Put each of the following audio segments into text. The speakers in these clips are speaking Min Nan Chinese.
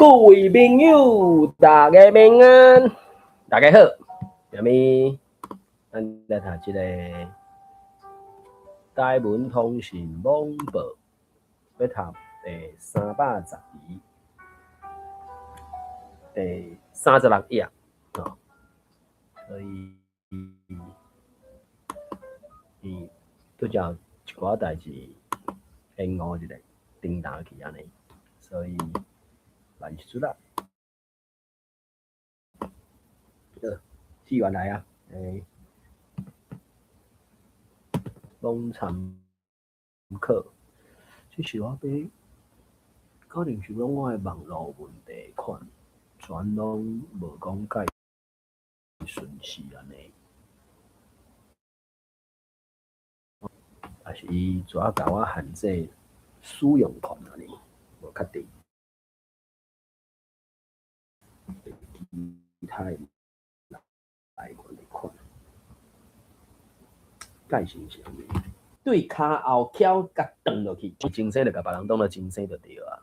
各位朋友，大家平安，大家好。下面咱來讀這个台文通訊網報，欲讀第312、第36頁吼。所以，伊拄才一寡代誌延誤一下，停頓去按呢，所以萬事啦。好，資源來啊，攏參考。這是我買，可能是講我的網路問題款，全攏無講介順勢按呢。抑是伊怎共我限制使用權按呢？無確定。其他的來源的款，介紹是按呢。對跤後翹共斷落去，精生就共別人當做精生就對啊。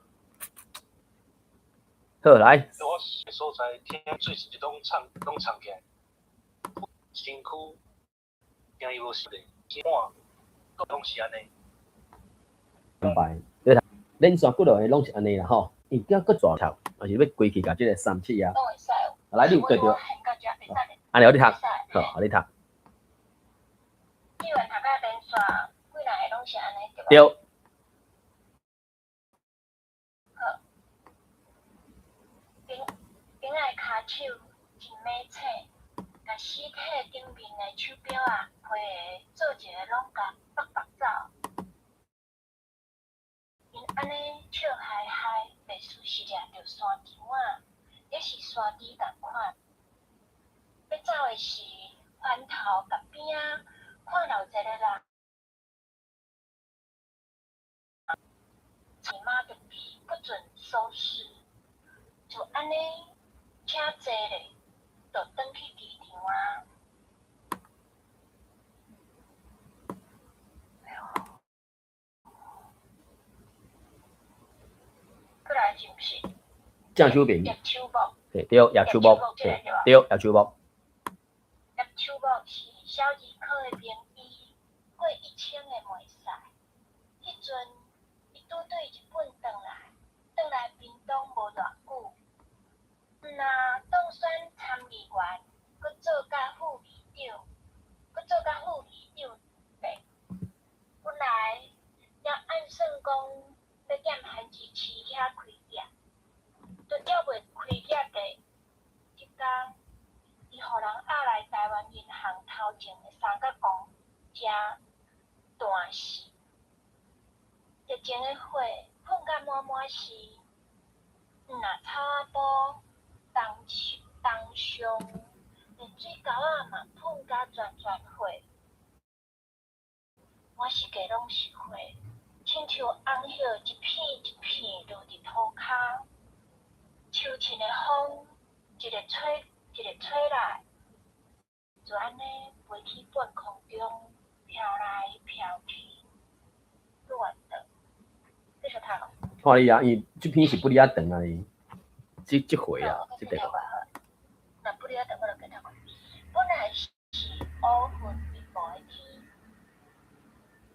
好，來。我所在聽水是攏唱攏唱起來，身軀驚伊無實力，半攏是按呢。明白，你睇，連續幾落個攏是按呢啦吼，伊叫閣轉頭，抑是欲規氣共這个三七啊。來，你有對著？按呢予你讀，好，予你讀。語文讀甲連續幾若个攏是按呢對無？對。好。冰冰仔跤手真猛醒，共屍體頂面的手錶仔皮鞋做一个攏共縛縛走。𪜶按呢笑嗨嗨，袂输是掠著山羊仔，抑是山豬仝款。欲走的時，翻頭共邊仔看老一个人，你媽的逼，不准收屍，就按呢，車坐咧，就轉去機場啊。過來是毋是？鄭秀平。葉秋木。對，葉秋木。對，葉秋木。葉秋木是小兒科的名醫，過1000个袂使。彼陣，伊拄對日本轉來，轉來屏東無偌久，毋若當選參議員，閣做甲副議長，閣做甲副議長咧。本來也按算講欲踮番子市遐開業，都猶未開業咧，這工伊予人押來台灣銀行頭前的三角戇遮彈死。熱情的火噴甲滿滿是，毋若草仔埔、東東上，連水溝仔嘛噴甲全全火。滿世界攏是火，親像紅葉一片一片落佇塗跤。秋凊的風一个吹一个吹來，就按呢飛去半空中，飄來飄去，亂的。繼續讀。看你啊，因為這篇是不哩仔長啊，這這回啊，這個。若不哩仔長，我就加讀。本來是烏雲密布的天，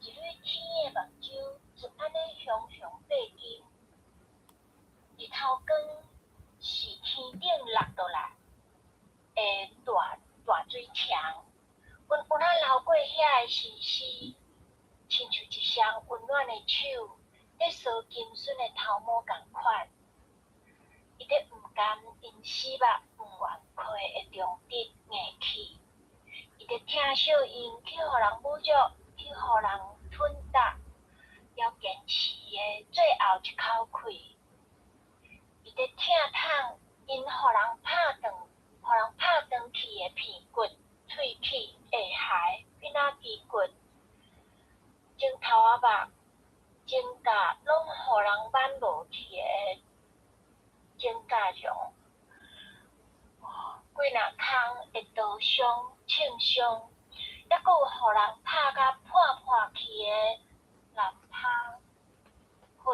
一蕊天的目睭就按呢雄雄爬金，日頭光是天頂落落來的大大水牆，溫溫仔流過遐的絲絲，親像一雙溫暖的手，咧梳金筍的頭毛仝款。伊咧毋甘𪜶死肉毋願開的重直硬氣，伊咧疼惜𪜶去予人侮辱，去予人吞打，猶堅持的最後一口氣。伊咧疼痛𪜶予人拍斷，予人拍斷去的鼻骨、喙齒、下頦、鼻仔肌骨、前頭仔肉、指甲，攏予人挽無去的指甲絨。幾若空的刀傷、銃傷，猶閣有予人拍甲破破去的難拋。火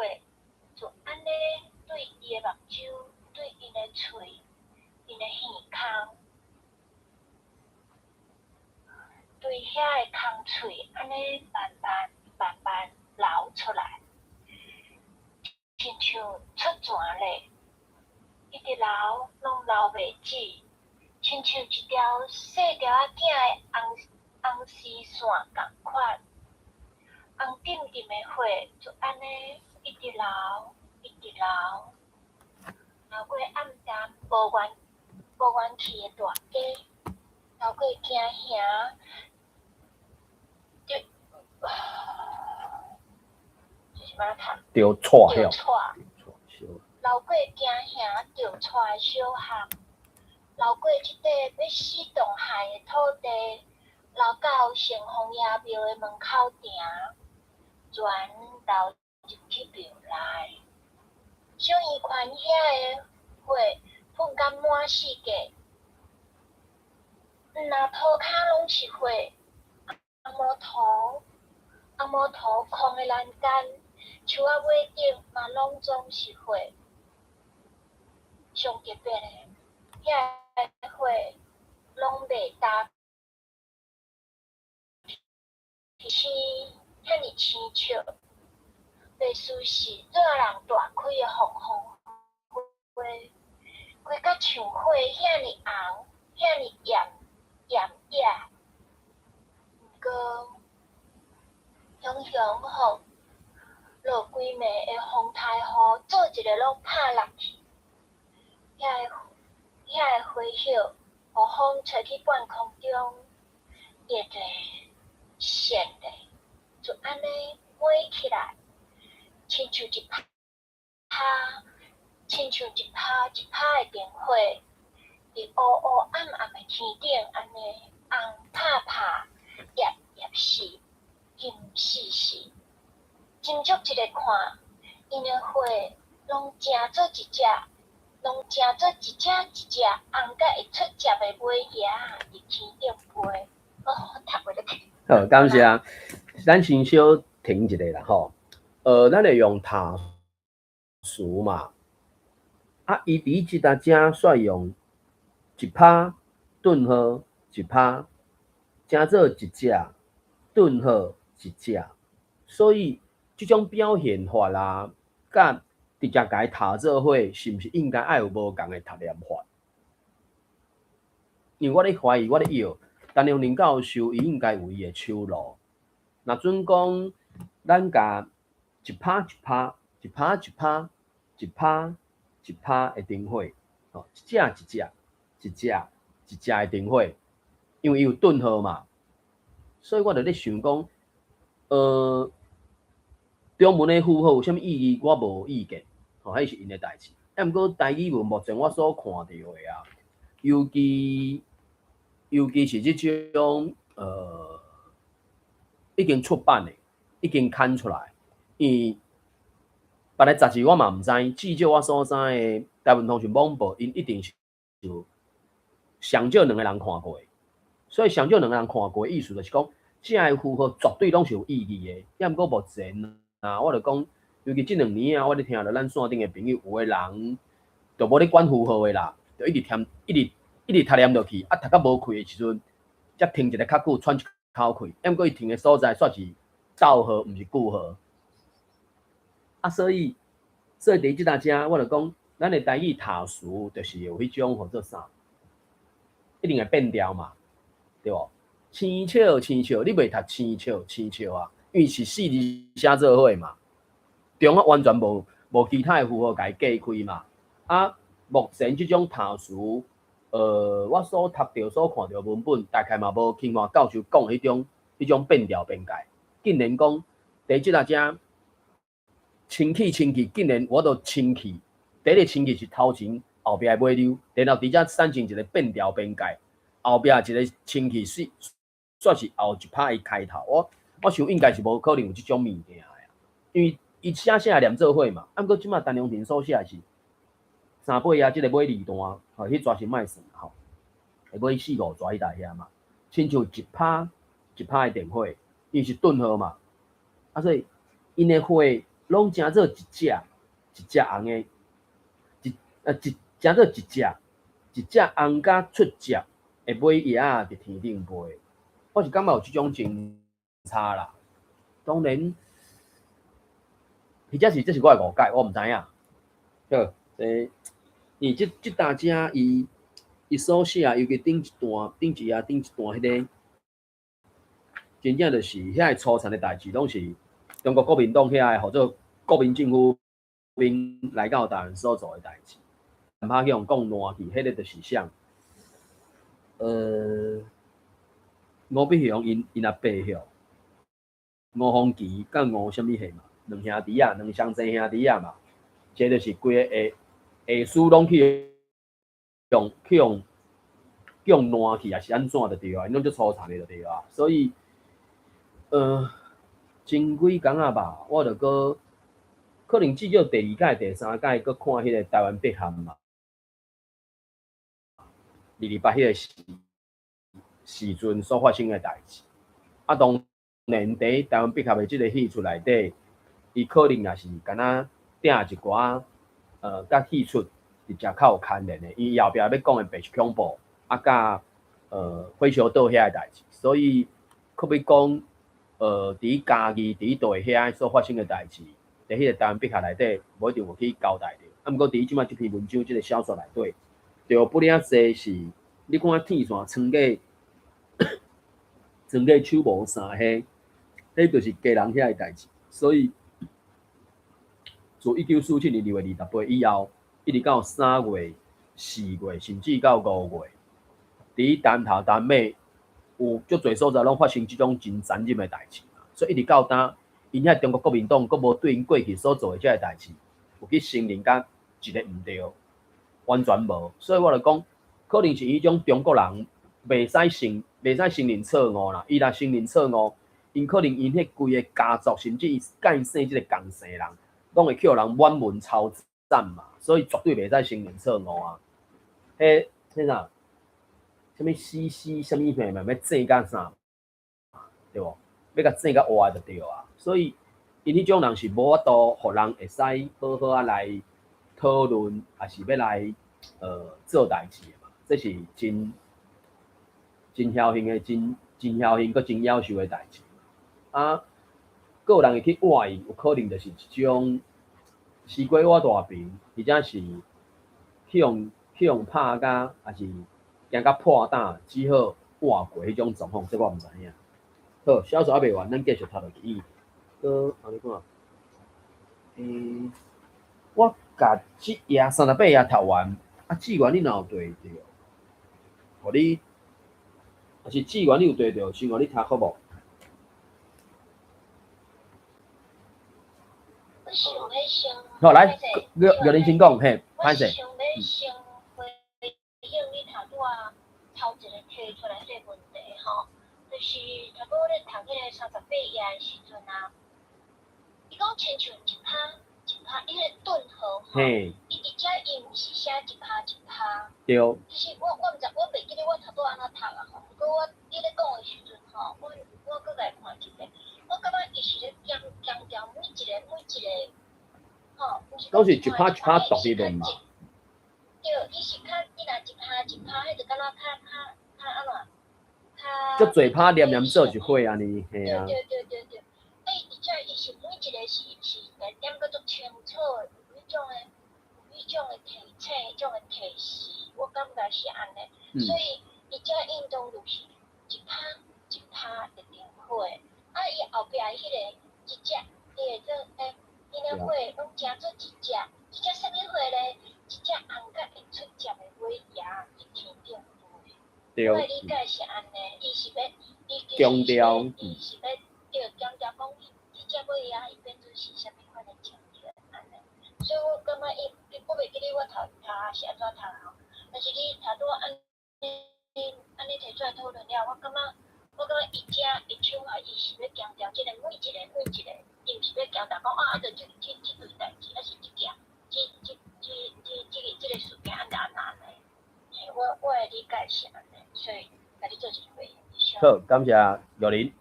就按呢對伊的目睭線咧，一直流攏流袂止，親像一條細條仔囝的紅紅絲線仝款，紅點點的血就按呢一直流，一直流，流過暗淡無元無元氣的大街，流過驚嚇，就這是欲怎讀？著掣。著掣。流過驚嚇著掣的小巷，流過這塊欲死凍害的土地，流到城隍爺廟的門口埕，全流入去廟內。小圓環遐的血噴甲滿四界，毋若塗跤攏是血，紅毛塗紅毛塗空的欄杆，樹仔尾頂嘛攏總是血。上特別的，遐个血攏袂焦去，遐爾生笑，袂輸是惹人大開的鳳凰花，開甲像火遐爾紅，遐爾豔豔野。毋過，雄雄予落幾暝的風颱雨，做一个攏拍落去，遐个遐个花葉，予風吹去半空中，熱咧、霰咧，就按呢飛起來，親像一拍，親像一拍一拍的電火，佇烏烏暗暗的天頂，按呢紅拍拍，燁燁死，金死死。斟酌一下看，𪜶的血攏成做一隻，攏成做一隻一隻紅甲會出汁的尾鷂佇天頂飛。哦，讀袂落去。好，感謝。咱先小停一下啦，吼。咱會用塔詞嘛？啊，伊佇這搭遮煞用一拍頓號一拍，成做一隻頓號一隻，所以這種表現法啊，佮直接共伊讀做伙，是毋是應該愛有無仝的讀念法？因為我咧懷疑，我咧臆，陳良凜教授伊應該有伊的手路。若準講，咱共一拍一拍，一拍一拍，一拍一拍的燈火，吼，一隻一隻，一隻一隻的燈火，因為伊有頓號嘛，所以我就咧想講，中文的符號有啥物意義，我無意見，吼，彼是𪜶的代誌。啊，毋過台語文目前我所看著的啊，尤其是這種已經出版的，已經刊出來，因為別个雜誌我嘛毋知，至少我所知的台文通訊網報，𪜶一定是有上少兩個人看過的，所以上少兩個人看過的意思就是講，這个符號絕對攏是有意義的。抑毋過目前啊，我就講，尤其這兩年啊，我咧聽著咱線頂的朋友，有的人就無咧管符號的啦，就一直添，一直一直讀念落去，啊，讀甲無氣的時陣，才停一下較久，喘一口氣。抑毋過伊停的所在煞是逗號，毋是句號。啊，所以佇這搭遮，我就講，咱的台語讀詞就是有彼種號做啥，一定會變調嘛，對無？生笑生笑，你袂讀生笑生笑啊，因為是四字寫做伙嘛，中啊完全無其他的符號共伊隔開嘛。啊，目前這種讀詞，我所讀著、所看著文本，大概嘛無清華教授講彼種變調邊界。竟然講佇這搭遮，清氣清氣，竟然我都清氣。第一个清氣是頭前後壁的尾溜，然後佇遮產生一個變調邊界，後壁一个清氣是煞是後一拍伊開頭。我想應該是無可能有這種物件的，因為伊寫寫連做伙嘛。啊，毋過這馬陳良凜所寫的是三八啊，這个尾二段，吼，彼逝先莫算吼，尾四五逝彼搭遐嘛，親像一拍一拍的電火，伊是頓號嘛，啊，所以𪜶的血攏成做一隻一隻紅的，一成做一隻一隻紅甲出汁的尾鷂仔佇天頂飛，我是感覺有這種真差啦。當然，或者是這是我的誤解，我毋知影。好，伊這這大家伊伊所寫，尤其頂一段、頂一頁、頂一段彼个，真正就是遐个粗殘的代誌，攏是中國國民黨遐个，號做國民政府兵來到台灣所做的代誌，毋怕去予講爛去，彼个就是啥？吳必雄𪜶𪜶阿伯吼，吳鳳岐佮吳啥物彼嘛，兩兄弟仔，兩雙生兄弟仔嘛，這就是規个下下書攏去用去予去予爛去，抑是按怎就對啊，𪜶攏足粗殘的就對啊，所以，前幾工仔吧，我就閣可能至少第二屆、第三屆閣看彼个台灣畢函嘛，228彼个時時陣所發生的代誌，啊，當然佇台灣畢函的這个戲出內底，伊可能也是敢若鼎一寡，佮戲出直接較有牽連的，伊後壁欲講的白色恐怖，啊，佮火燒島遐的代誌，所以可欲講，佇嘉義佇地遐所發生的代誌，佇彼个台灣畢函內底，無一定有去交代著。啊，毋過佇這擺這篇文章這个小說內底，著不領濟是，你看天線穿過穿過手無衫彼，彼就是家人遐的代誌，所以自1947年2月28以後，一直到3月、4月，甚至到5月，佇南頭南尾有足濟所在攏發生這種真殘忍的代誌嘛。所以一直到今，𪜶遐中國國民黨閣無對𪜶過去所做的這个代誌，有去承認甲一个毋對，完全無。所以我就講，可能是彼種中國人袂使承認錯誤啦。伊若承認錯誤，𪜶可能𪜶彼規个家族，甚至伊蓋姓這个仝姓人，攏會去予人滿門抄斬嘛。所以絕對袂使承認錯誤啊！彼彼啥？啥物死死啥物貨嘛，欲整甲啥？對無？欲共整甲活就對啊。所以，𪜶彼種人是無法度予人會使好好仔來討論，抑是欲來做代誌的嘛。這是真真僥倖的，真真僥倖，閣真夭壽的代誌。啊，閣有人會去活伊，有可能就是一種西瓜活大平，或者是去予拍甲，抑是驚甲破膽，只好活過彼種狀況，這我毋知影。好，小說猶未完，咱繼續讀落去。閣按呢看，我共這頁38頁讀完，啊，志願你若有綴著，予你，抑是志願你有綴著，先予你讀好無？我想欲先，好，來，玉玉玲先講，嘿，歹勢。我想欲先回應你頭拄仔頭一個提出來彼個問題吼，就是頭拄咧讀彼个38頁的時陣啊，伊講親像一拍一拍，伊个頓號吼，伊佇遮伊毋是寫一拍一拍。對。其實我毋知，我袂記得我頭拄按怎讀啊吼，毋過我你咧講的時陣吼，我我閣來看一下，我感覺伊是咧強強調每一個每一個，吼，毋是攏是一拍一拍獨立的嘛。對，伊是較，伊若一拍一拍，彼就敢若較較較按怎，較。足濟拍連連做一伙按呢，嘿啊。對對對對對，啊伊佇遮伊是每一個是是來點閣足清楚的，有彼種的，有彼種的提醒，彼種的提示，我感覺是按呢。所以伊遮運動就是一拍一拍的定火，啊伊後壁彼个一隻，伊會做欸，𪜶的火攏成做一隻，一隻啥物火咧？一隻紅甲會出汁的尾蝶佇天頂飛。我的理解是按呢，伊是欲，伊其實是欲，伊是欲對強調講，這隻尾蝶伊變做是啥物款的情形按呢。所以我感覺伊，我袂記得我頭讀是按怎讀吼，但是你頭拄仔按呢按呢提出來討論了，我感覺我感覺伊遮的手法，伊是欲強調這個每一個每一個，伊毋是欲強調講啊，啊，就這這這對代誌，抑是這件，這這這這這個這個事件按怎按怎按呢？嘿，我我的理解是按呢，所以共你做一個回應。好，感謝玉玲。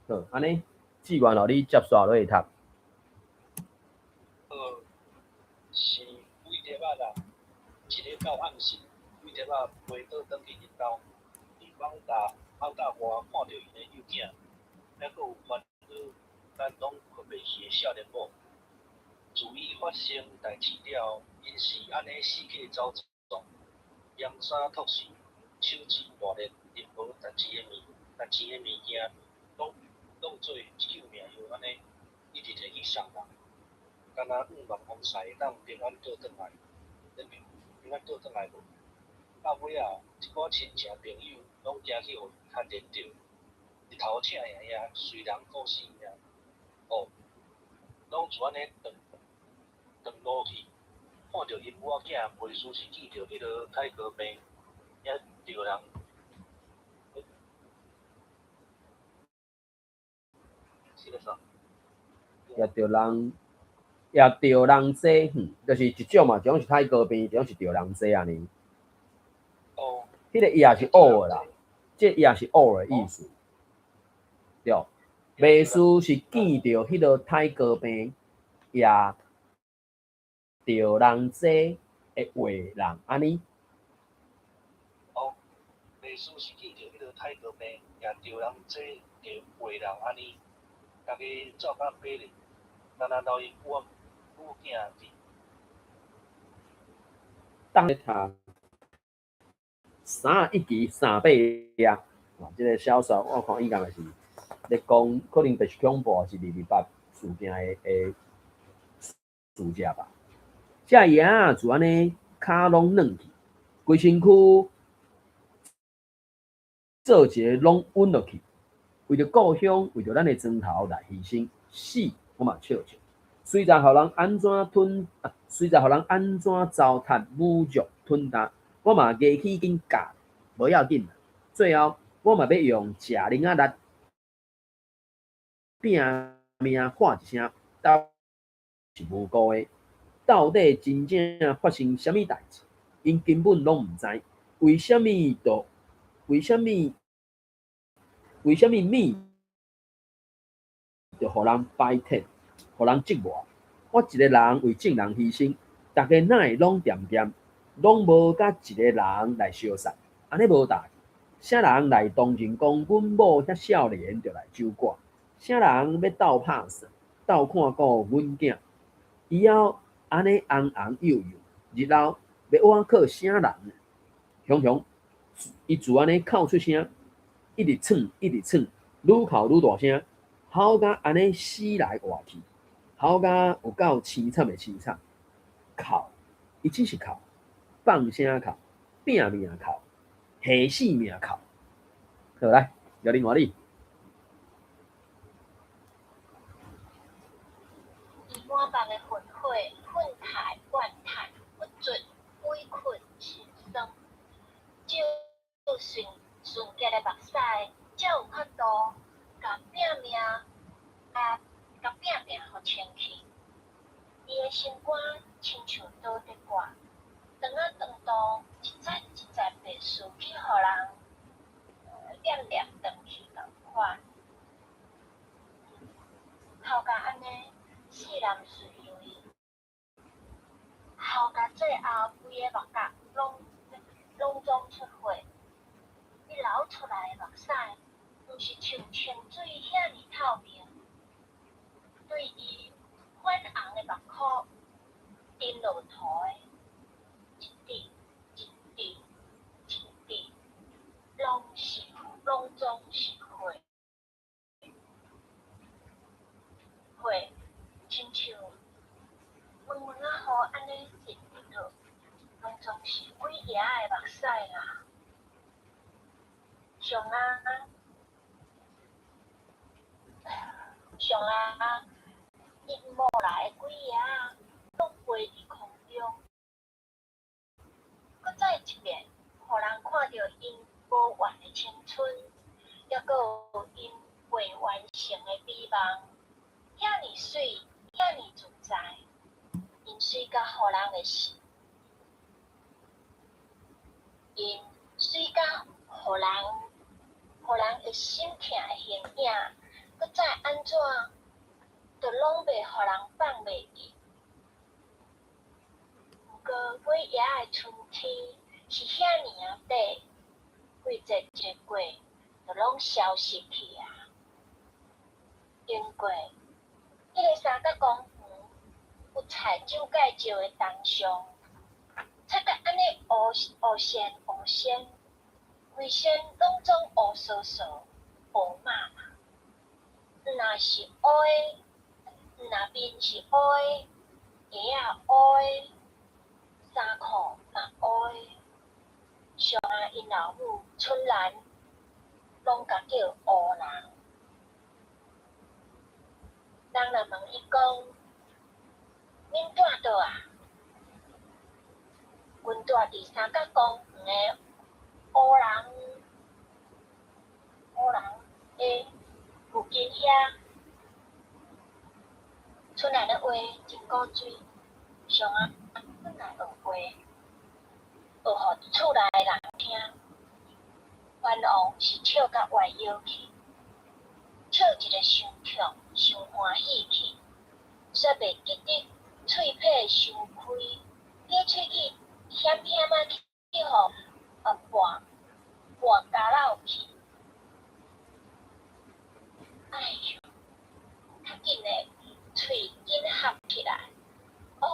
好，按呢，志願予你接續落去讀。是幾點仔啦？一日到暗時，幾點仔飛倒轉去𪜶兜，佇網大網大外看著𪜶的幼囝，猶閣有煩惱，咱攏睏袂去的少年某。自伊發生代誌了後， 𪜶是按呢四界走撞，扬衫脱袖，手指大力，任何值钱的物件，拢当做救命药按呢，一直提去送人，敢若向望翁婿会当平安倒转来，恁平安倒转来无？到尾仔，一寡亲情朋友拢惊去予𪜶牵连著，日头赤炎炎，随人顾性命，哦，拢就按呢断断路去，看著𪜶母仔囝袂输是见著彼个泰哥病，也著人。是咧啥？也著人，也著人济，就是一种嘛，一种是泰高病，一种是著人济按呢。哦。彼个也是 or 啦，这也是 or 的意思。对，袂输是见著彼个泰高病，也著人济的话人按呢。哦，袂输是见著彼个泰高病，也著人济的话人按呢。逐家走甲爬咧，敢若留𪜶母母囝伫。当咧读三一期三八啊，这个小说我看应该是咧讲，可能白色恐怖，还是二二八事件的事件吧。这婴仔就按呢，跤拢软去，规身躯做一个拢稳落去。为著故乡，为著咱的庄头来牺牲，死我嘛笑笑。虽然予人按怎吞，啊，虽然予人按怎糟蹋、侮辱、吞啖，我嘛牙齿紧咬，无要紧。最后，我嘛欲用食奶仔力拼命喊一声，到是无辜的。到底真正发生啥物代志，𪜶根本拢毋知。为啥物就？为啥物？为啥物物就予人摆脱，予人折磨？我一个人为众人牺牲，逐家哪会拢恬恬，拢无佮一个人来相杀，按呢无代志。啥人来同情讲阮某遐少年就来守寡？啥人欲斗拍算，斗看顾阮囝？以后按呢红红幼幼，日后欲倚靠啥人？雄雄，伊就按呢哭出声。一直喘，一直喘，愈哭愈大声，吼甲按呢死来活去，吼甲有够凄惨的凄惨。哭，伊只是哭，放声哭，拼命哭，下死命哭。好来，摇你换你。伊满目的恨火、愤慨、怨叹，不绝委屈心酸，只有顺纯洁的目屎，才有法度共拼命，共共拼拼予清去。伊的心肝亲像刀伫割，长仔长度一节一节白丝去予人念念断去仝款。哭甲按呢，死人随随，哭甲最后规个目角拢拢总出血。伊流出来的目屎，毋是像清水遐尔透明，对伊粉红的目箍沉落涂的，一滴一滴一滴，拢是拢总是血，血亲像毛毛仔雨按呢淋落，拢总是鬼爷的目屎啦。上啊，上啊，𪜶募来的鬼仔拢飞伫空中，阁再一遍，予人看著𪜶无完的青春，犹阁有𪜶未完成的美梦，遐尔媠，遐尔自在，𪜶媠甲予人会心，𪜶媠甲予人。予人会心疼的形影，阁再按怎，就拢袂予人放袂记。毋过尾仔的春天是遐尔仔短，季节一过，就拢消失去啊。经过彼个三角公园，有菜酒介绍的东上，按呢烏烏線烏線，規身攏總烏趖趖、烏麻麻，若是烏的，若面是烏的，鞋仔烏的，衫褲嘛烏的。上阿𪜶老母春蘭攏共叫烏人。人若問伊講，恁住佗啊？阮住佇三角公園的烏人烏人的附近遐。春蘭的話真古錐，上阿本來學話，學予厝內的人聽，冤枉是笑甲歪腰去，笑一个傷暢、傷歡喜去，煞袂記得喙䫌傷開，假喙齒險險仔去予跋跋交落去。哎喲，較緊的喙緊合起來，哦，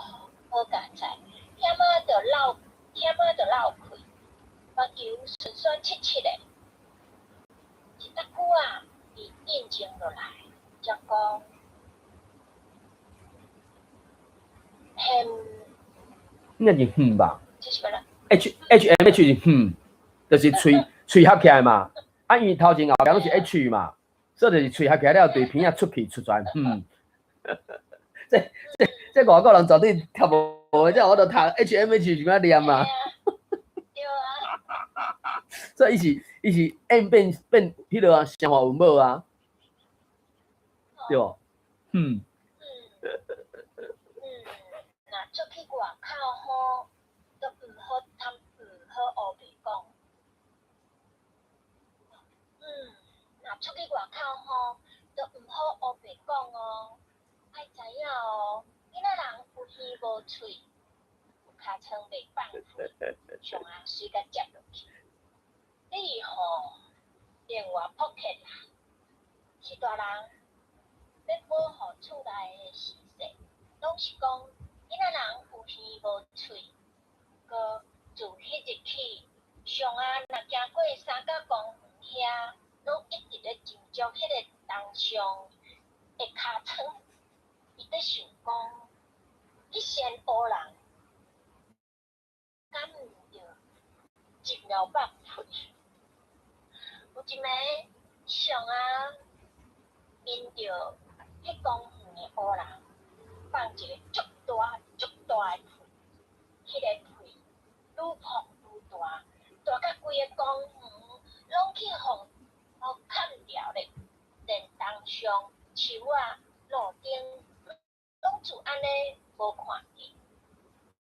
好佳哉，險仔就漏，險仔就漏氣，目球酸酸悾悾的。一搭久仔，伊鎮靜落來，才講：現應該是哼吧這是欲按怎？H H M H 是哼，就是喙喙合起來嘛。啊，因為頭前後壁攏是 H 嘛，所以就是喙合起來了，對鼻仔出氣出來，哼。這這這外國人絕對聽無的，這我著讀 H M H 是按怎念嘛？對啊。所以伊是 M 變變彼落啊，聲化韻母啊，對無？嗯。嗯。嗯，若出去外口吼，都毋好通，毋好烏白講。嗯，若出去外口吼，都毋好烏白講哦。愛知影哦，囡仔人有耳無喙，有尻川袂放屁，上阿隨共接落去。你吼，另外撲克啦，是大人欲保護厝內的時勢，攏是講囡仔人有耳無喙，閣自彼日起，上阿若行過三角公園遐，攏一直咧斟酌彼个東上的尻川。伊咧想講，彼仙烏人敢毋著一尿放屁？有一暝，上阿面著彼公園的烏人放一個足大足大的屁，彼个屁愈放愈大，大甲規个公園攏去予崁著咧，連東上樹仔、路燈攏自按呢無看見，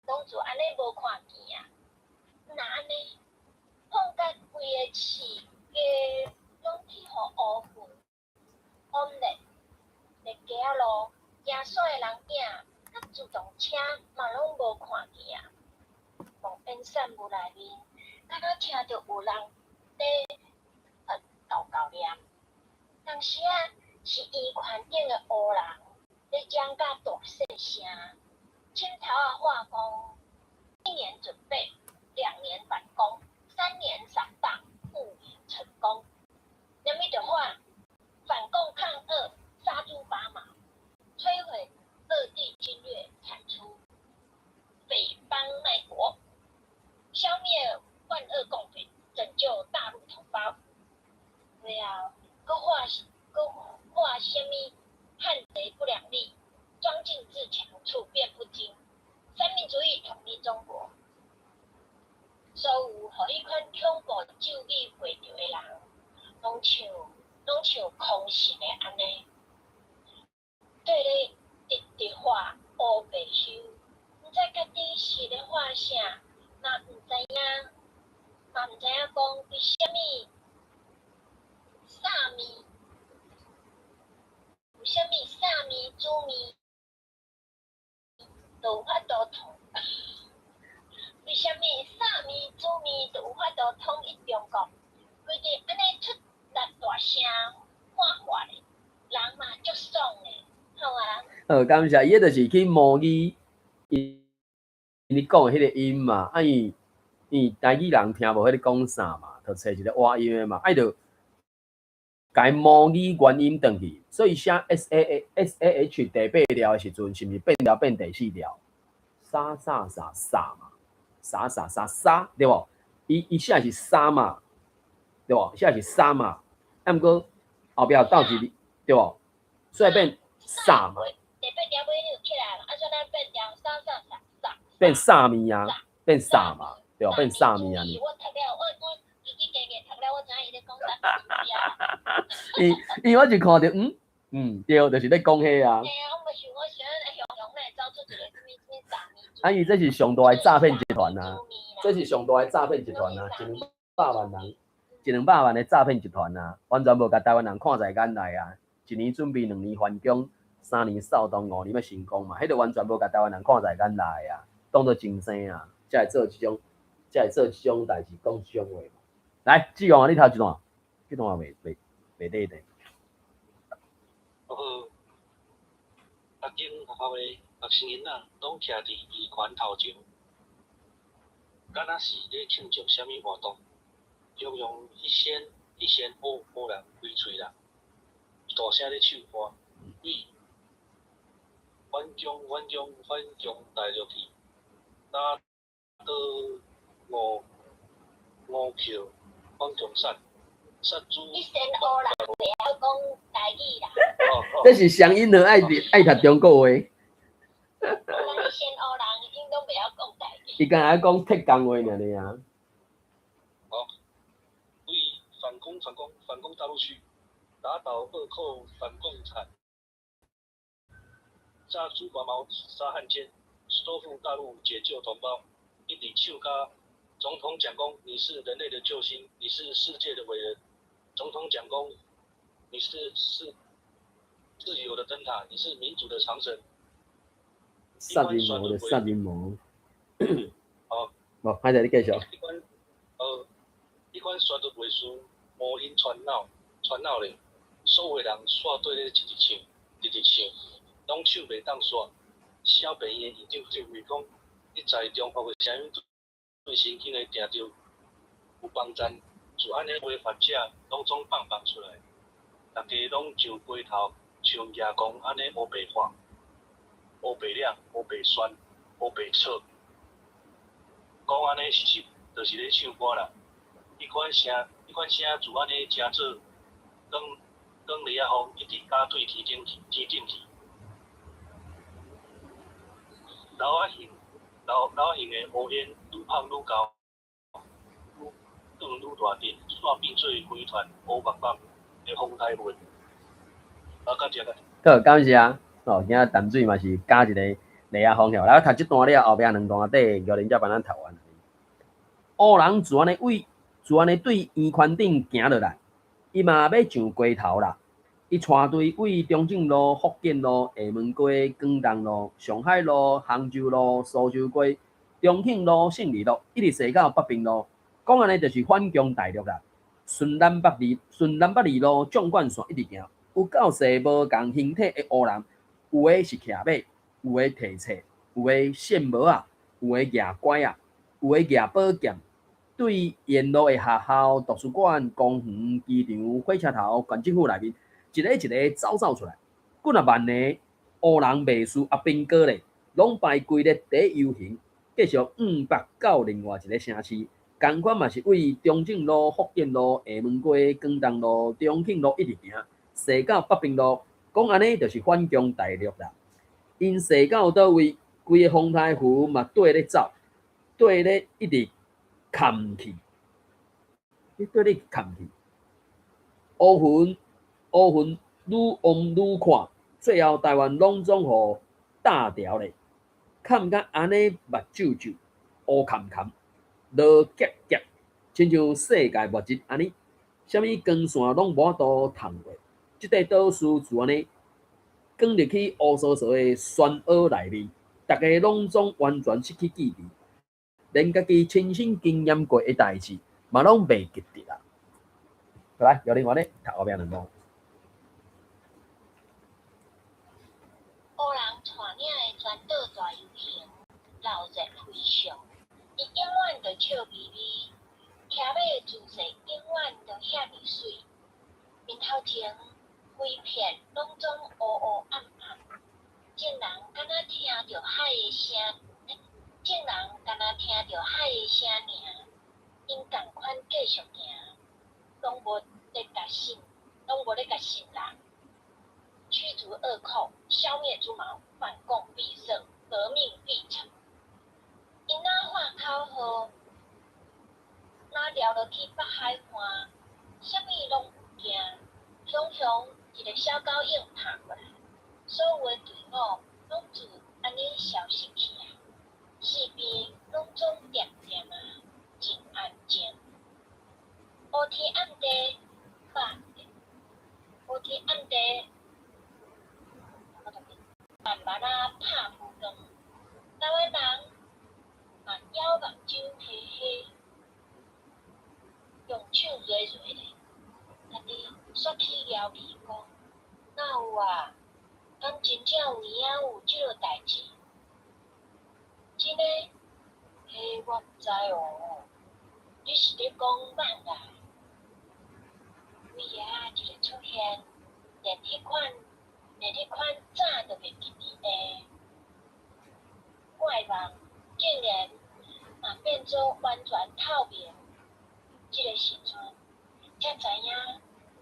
攏自按呢無看見啊！若按呢，放甲規个市街攏去予烏雲掩咧，連街仔路行山的人影，佮自動車嘛攏無看見啊！望煙散霧內面，敢若聽著有人咧豆豆念，當時仔是圓環頂的烏人咧講甲大細聲，枕頭仔喊講：一年準備，2年反攻，3年掃蕩，5年成功。連伊就喊反共抗俄，殺豬拔毛，摧毀惡帝侵略，鏟除匪幫賣國，消滅萬惡共匪，拯救大陸同胞。了後，閣喊閣喊啥物？漢賊不兩立，莊敬自強，處變不驚，三民主義統一中國。所有予彼款恐怖咒語背著的人，攏像空神的按呢，綴咧直直喊烏白休，毋知家己是咧喊啥，嘛毋知影，嘛毋知影講為啥物啥物，為啥物啥物煮麵都有法度統？為啥物啥物煮麵都有法度統一中國？規日按呢出力大聲喊喊咧，人嘛足爽的，好啊。好，感謝。伊彼就是去模擬伊伊講的彼个音嘛，啊伊因為台語人聽無彼咧講啥嘛，就揣一個倚音的嘛，愛著共伊模擬原音轉去，所以寫 S A A S A H 第八調的時陣，是毋是變調變第四調？沙沙沙沙嘛，沙沙沙沙，對無？伊寫是沙嘛，對無？寫是沙嘛，啊，毋過後壁有倒一字，對無？所以變沙嘛。第八調尾你有起來嘛？啊，所以咱變調沙沙沙沙。變沙物啊，變沙嘛，對無？變沙物啊。我讀了，我自己加加讀了，我知影伊咧講啥物啊。伊我就看著，對，就是咧講彼啊。嘿啊，我嘛想，我想雄雄咧走出一個啥物啥物啥物。啊，伊這是上大的詐騙集團啊！這是上大的詐騙集團啊！一兩百萬人，一兩百萬的詐騙集團啊，完全無共台灣人看在眼內啊！一年準備，兩年完工，三年掃動，五年欲成功嘛，彼個完全無共台灣人看在眼內啊！當做真生啊，才會做這種，才會做這種代誌，講這種話。來，志勇啊，你頭一段，這段袂對的。好，逐間學校的學生囡仔攏徛佇圓環頭前，敢若是咧慶祝啥物活動。雄雄彼先彼先烏烏人開喙啦，大聲咧唱歌，對反共反共反共大陸去，打倒五五扣反共殺殺豬。彼先烏人袂曉講台語啦。這是鄉音和愛讀中國話。彼先烏人𪜶攏袂曉講台語。伊敢若講浙江話爾爾啊。哦，對反攻反攻反攻大陸去，打倒惡寇反共產，殺豬拔毛殺漢奸，收復大陸解救同胞。一直唱甲總統蔣公，你是人類的救星，你是世界的偉人。總統蔣公，你是自由的燈塔，你是民主的長城。殺人魔就殺人魔。好。無，歹勢你繼續。彼款宣讀袂輸，魔音傳腦，傳腦咧，所有人煞對咧一直唱，一直唱，攏手袂當煞。小病院的院長認為講，一在中國的聲音對神經會定著有幫贊，自按呢違法者攏總放出來，逐家攏上街頭，像蜈蚣按呢烏白畫、烏白掠、烏白旋、烏白扯，講按呢是就是咧唱歌啦。彼款聲自按呢成做光光雷仔風，一直加對天頂去，天頂去。樓仔形，樓樓仔形的烏煙愈芳愈高，愈長愈大陣，煞變做規團烏目目的風台雲。啊，感謝。好，感謝。哦，今仔淡水嘛是加一個雷仔風，來，我讀這段了，後壁兩段底，玉玲才幫咱讀完。烏人自按呢位，自按呢對圓環頂行落來，伊嘛欲上街頭啦。伊帶隊對中正路、福建路、廈門街、廣東路、上海路、杭州路、蘇州街、重慶路、勝利路，一直踅到北平路。講按呢，就是反攻大陸啦。順南北二，順南北二路縱貫線一直行，有夠濟無仝形體的烏人，有的是騎馬，有的提冊，有的線帽仔，有的舉拐仔，有的舉寶劍。對沿路的學校、圖書館、公園、機場、火車頭、縣政府內面，一个一个走走出來，幾若萬個烏人袂輸阿兵哥咧，攏排規列佇遊行，繼續往北到另外一个城市，仝款嘛是對中正路、福建路、廈門街、廣東路、重慶路一直行，踅到北平路，講按呢就是反攻大陸啦。𪜶踅到佗位，規个風颱雲嘛綴咧走，綴咧一直崁去，伊綴咧崁去，烏雲。烏雲愈往愈闊，最後台灣攏總予搭牢咧，崁甲按呢目睭睭，烏崁崁，落夾夾，親像世界末日按呢，啥物光線攏無法度通過。這塊島嶼就按呢，捲入去烏趖趖的漩渦內面，逐家攏總完全失去記憶，連家己親身經驗過的代誌，嘛攏袂記得啦。來，由另外咧，讀後壁兩段。烏人帶領的全島大遊行，鬧熱非常，𪜶 伊永遠就笑眯眯，騎馬的姿勢永遠就遐爾媠，面頭前規片攏總烏烏暗暗，眾人敢若聽著海的聲，眾人敢若聽著海的聲爾，𪜶仝款繼續行，攏無咧共信，攏無咧共信人。驅逐惡寇，消滅豬毛，反共必勝，革命必成。𪜶若喊口號，若撩落去北海岸，啥物攏毋驚，雄雄一个小狗湧拍過來，所有的隊伍攏自按呢消失去啊！四邊攏總恬恬啊，真安靜。烏天暗地，烏天暗地，慢慢仔拍浮光，台灣人嘛枵目睭黑黑，用手蹩蹩咧，家己煞起撩鼻講：哪有啊？敢真正有影有這落代誌？真的？彼我毋知哦。你是咧講萬來？鬼仔一个出現，連彼款早就袂記得呢。我的夢竟然嘛變做完全透明。這个時陣，才知影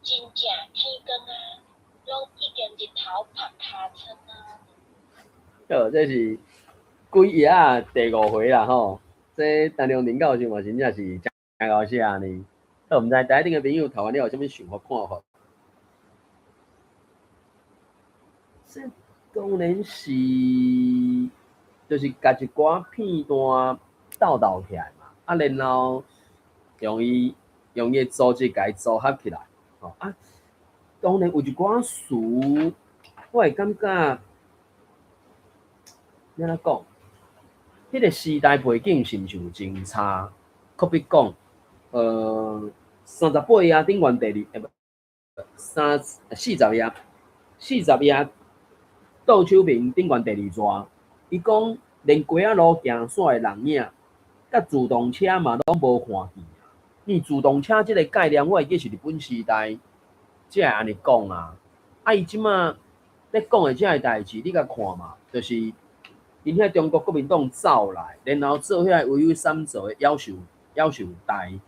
真正天光啊，攏已經日頭曝尻川啊。好，這是鬼爺仔第五回啦吼。這陳良仁教授嘛，真正是真𠢕寫呢。好，毋知台頂的朋友讀完了有啥物想法看法？這當然是，就是共一寡片段鬥鬥起來嘛，啊，然後用伊的組織共伊組合起來，吼啊，當然有一寡詞，我會感覺，按怎講？彼個時代背景是毋是有真差？可比講，38頁頂懸第二，欸無，三四十頁，四十頁倒手面頂懸第二段，伊講連街仔路行煞的人影，佮自動車嘛攏無看見啊。因為自動車這个概念，我會記是日本時代才會按呢講啊。啊，伊這馬咧講的這个代誌，你共看嘛，就是𪜶遐中國國民黨走來，然後做遐個唯一三座的夭壽台。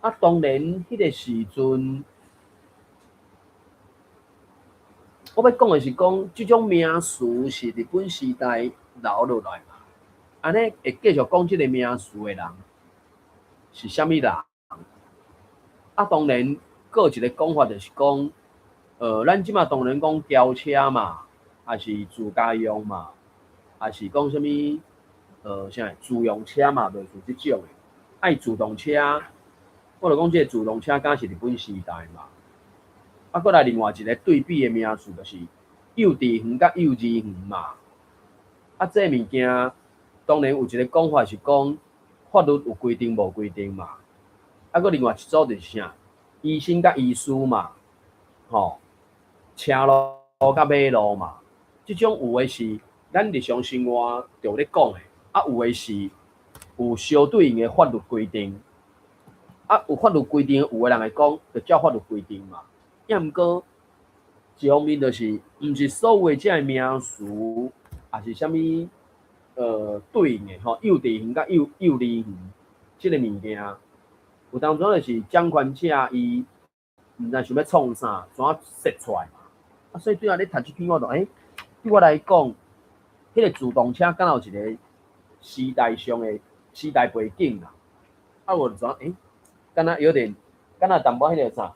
啊，當然彼个時陣，我欲講的是講，這種名詞是日本時代留落來嘛。按呢會繼續講這个名詞的人是啥物人？啊，當然，閣有一个講法就是講，咱這馬當然講轎車嘛，抑是自家用嘛，抑是講啥物，啥自用車嘛，類似這種的。愛自動車，我就講這个自動車敢是日本時代嘛。啊，閣來另外一个對比的名詞就是幼稚園佮幼兒園嘛。啊，這个物件當然有一个講法是講法律有規定無規定嘛。啊，閣另外一組就是啥？醫生佮醫師嘛，吼，車路佮馬路嘛。這種有的是咱日常生活就咧講的，啊，有的是有相對應的法律規定。啊，有法律規定，有的人會講，就照法律規定嘛。抑毋過，一方面就是，毋是所有的這个名詞，也是啥物，對應的吼，幼稚園佮幼兒園這个物件，有當陣就是掌權者伊毋知想欲創啥，怎說出來嘛。啊，所以對我咧讀這篇我就對我來講，彼個自動車敢若有一個時代上的時代背景啦。啊，我就怎敢若有點，敢若淡薄彼個啥，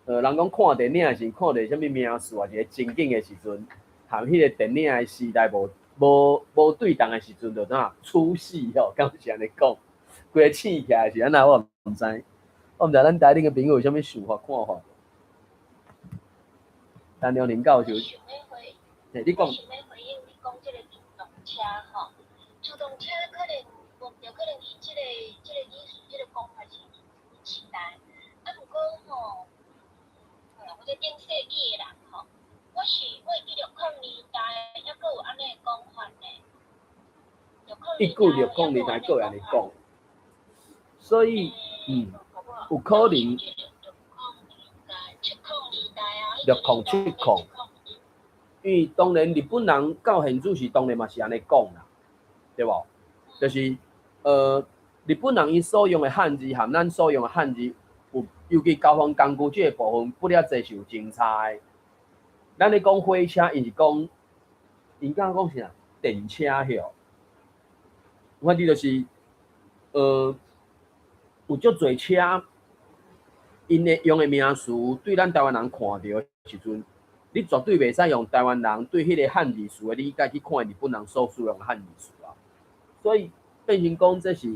人講看電影的時，看著啥物名詞或一個情景的時陣，和彼個電影的時代無對仝的時陣，就怎出戲吼，敢是按呢講？規个醒起來是按怎，我毋知。我毋知咱台頂的朋友有啥物想法看法。陳良仁教授，欸，你講。我想欲回應你講這个自動車吼，自動車可能無毋對，可能伊這个意思，這个講法是時代。啊，毋過吼，我這頂世紀的人吼，我會記六零年代，猶閣有按呢个講法呢。60 1960年代閣會按呢講，所以有可能6070，因為當然日本人到現主時當然嘛是按呢講啦，對無？就是日本人伊所用的漢字和咱所用的漢字有，尤其交通工具這个部分，不了濟是有真差的。咱咧講火車，𪜶是講，𪜶敢講啥？電車曉。反正就是，有足濟車，𪜶的用的名詞，對咱台灣人看著的時陣，你絕對袂使用台灣人對彼個漢字詞的理解去看日本人所使用的漢字詞啊。所以變成講這是，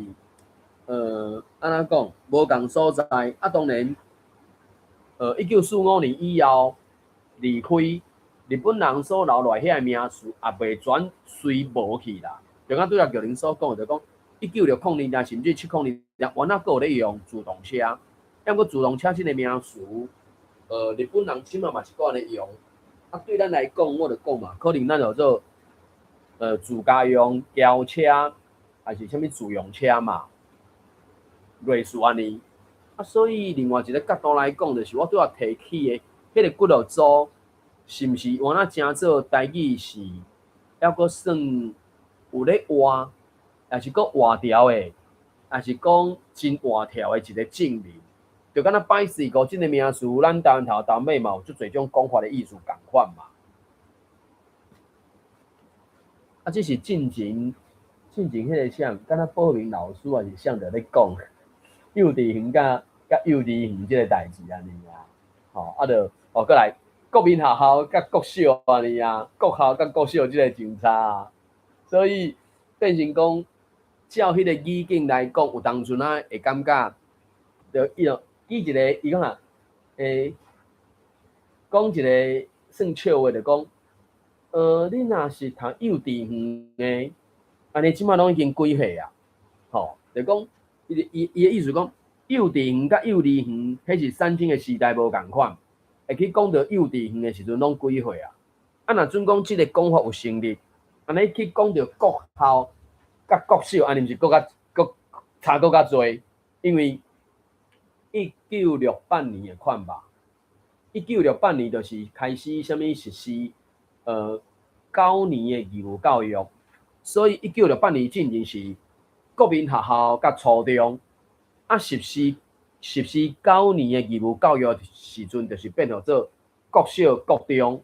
按怎講，無仝所在。啊，當然，1945年以後離開日本人所留落來遐个名詞，也袂全隨無去啦。就敢拄才玉玲所講的，就講1960年代甚至70年代，原來閣有咧用自動車。啊，毋過自動車這个名詞，日本人這馬嘛是閣按呢用。啊，對咱來講，我就講嘛，可能咱就做，自家用轎車，還是啥物自用車嘛，類似按呢。啊，所以另外一个角度來講，就是我拄仔提起的，彼个骨碌組，是毋是原來誠做台語是猶閣算有咧活，抑是閣活著的，抑是講真活跳的一個證明。就敢若 bicycle 這个名詞，咱台灣頭到尾嘛有足濟種講法的意思仝款嘛。啊，這是進前進前彼个啥，敢若寶明老師還是啥佇咧講幼稚園佮幼稚園這个代誌按呢啊，吼，啊就哦，閣來國民學校佮國小按呢啊，國校佮國小這个真差啊，所以變成講照彼个語境來講，有當陣仔會感覺，就伊就舉一个，伊講啊，講一个算笑話，就講，你若是讀幼稚園的，按呢這馬攏已經幾歲啊？吼，就講，伊的意思講，幼稚園佮幼兒園，彼是產生的時代無仝款，會去講著幼稚園的時陣攏幾歲啊？啊，若準講這个講法有成立，按呢去講著國校佮國小，按呢毋是閣較閣差閣較濟，因為1968年的款吧，1968年就是開始啥物實施9年的義務教育，所以1968年進前是國民學校佮初中，啊實施九年的義務教育的時陣，就是變做國小、國中，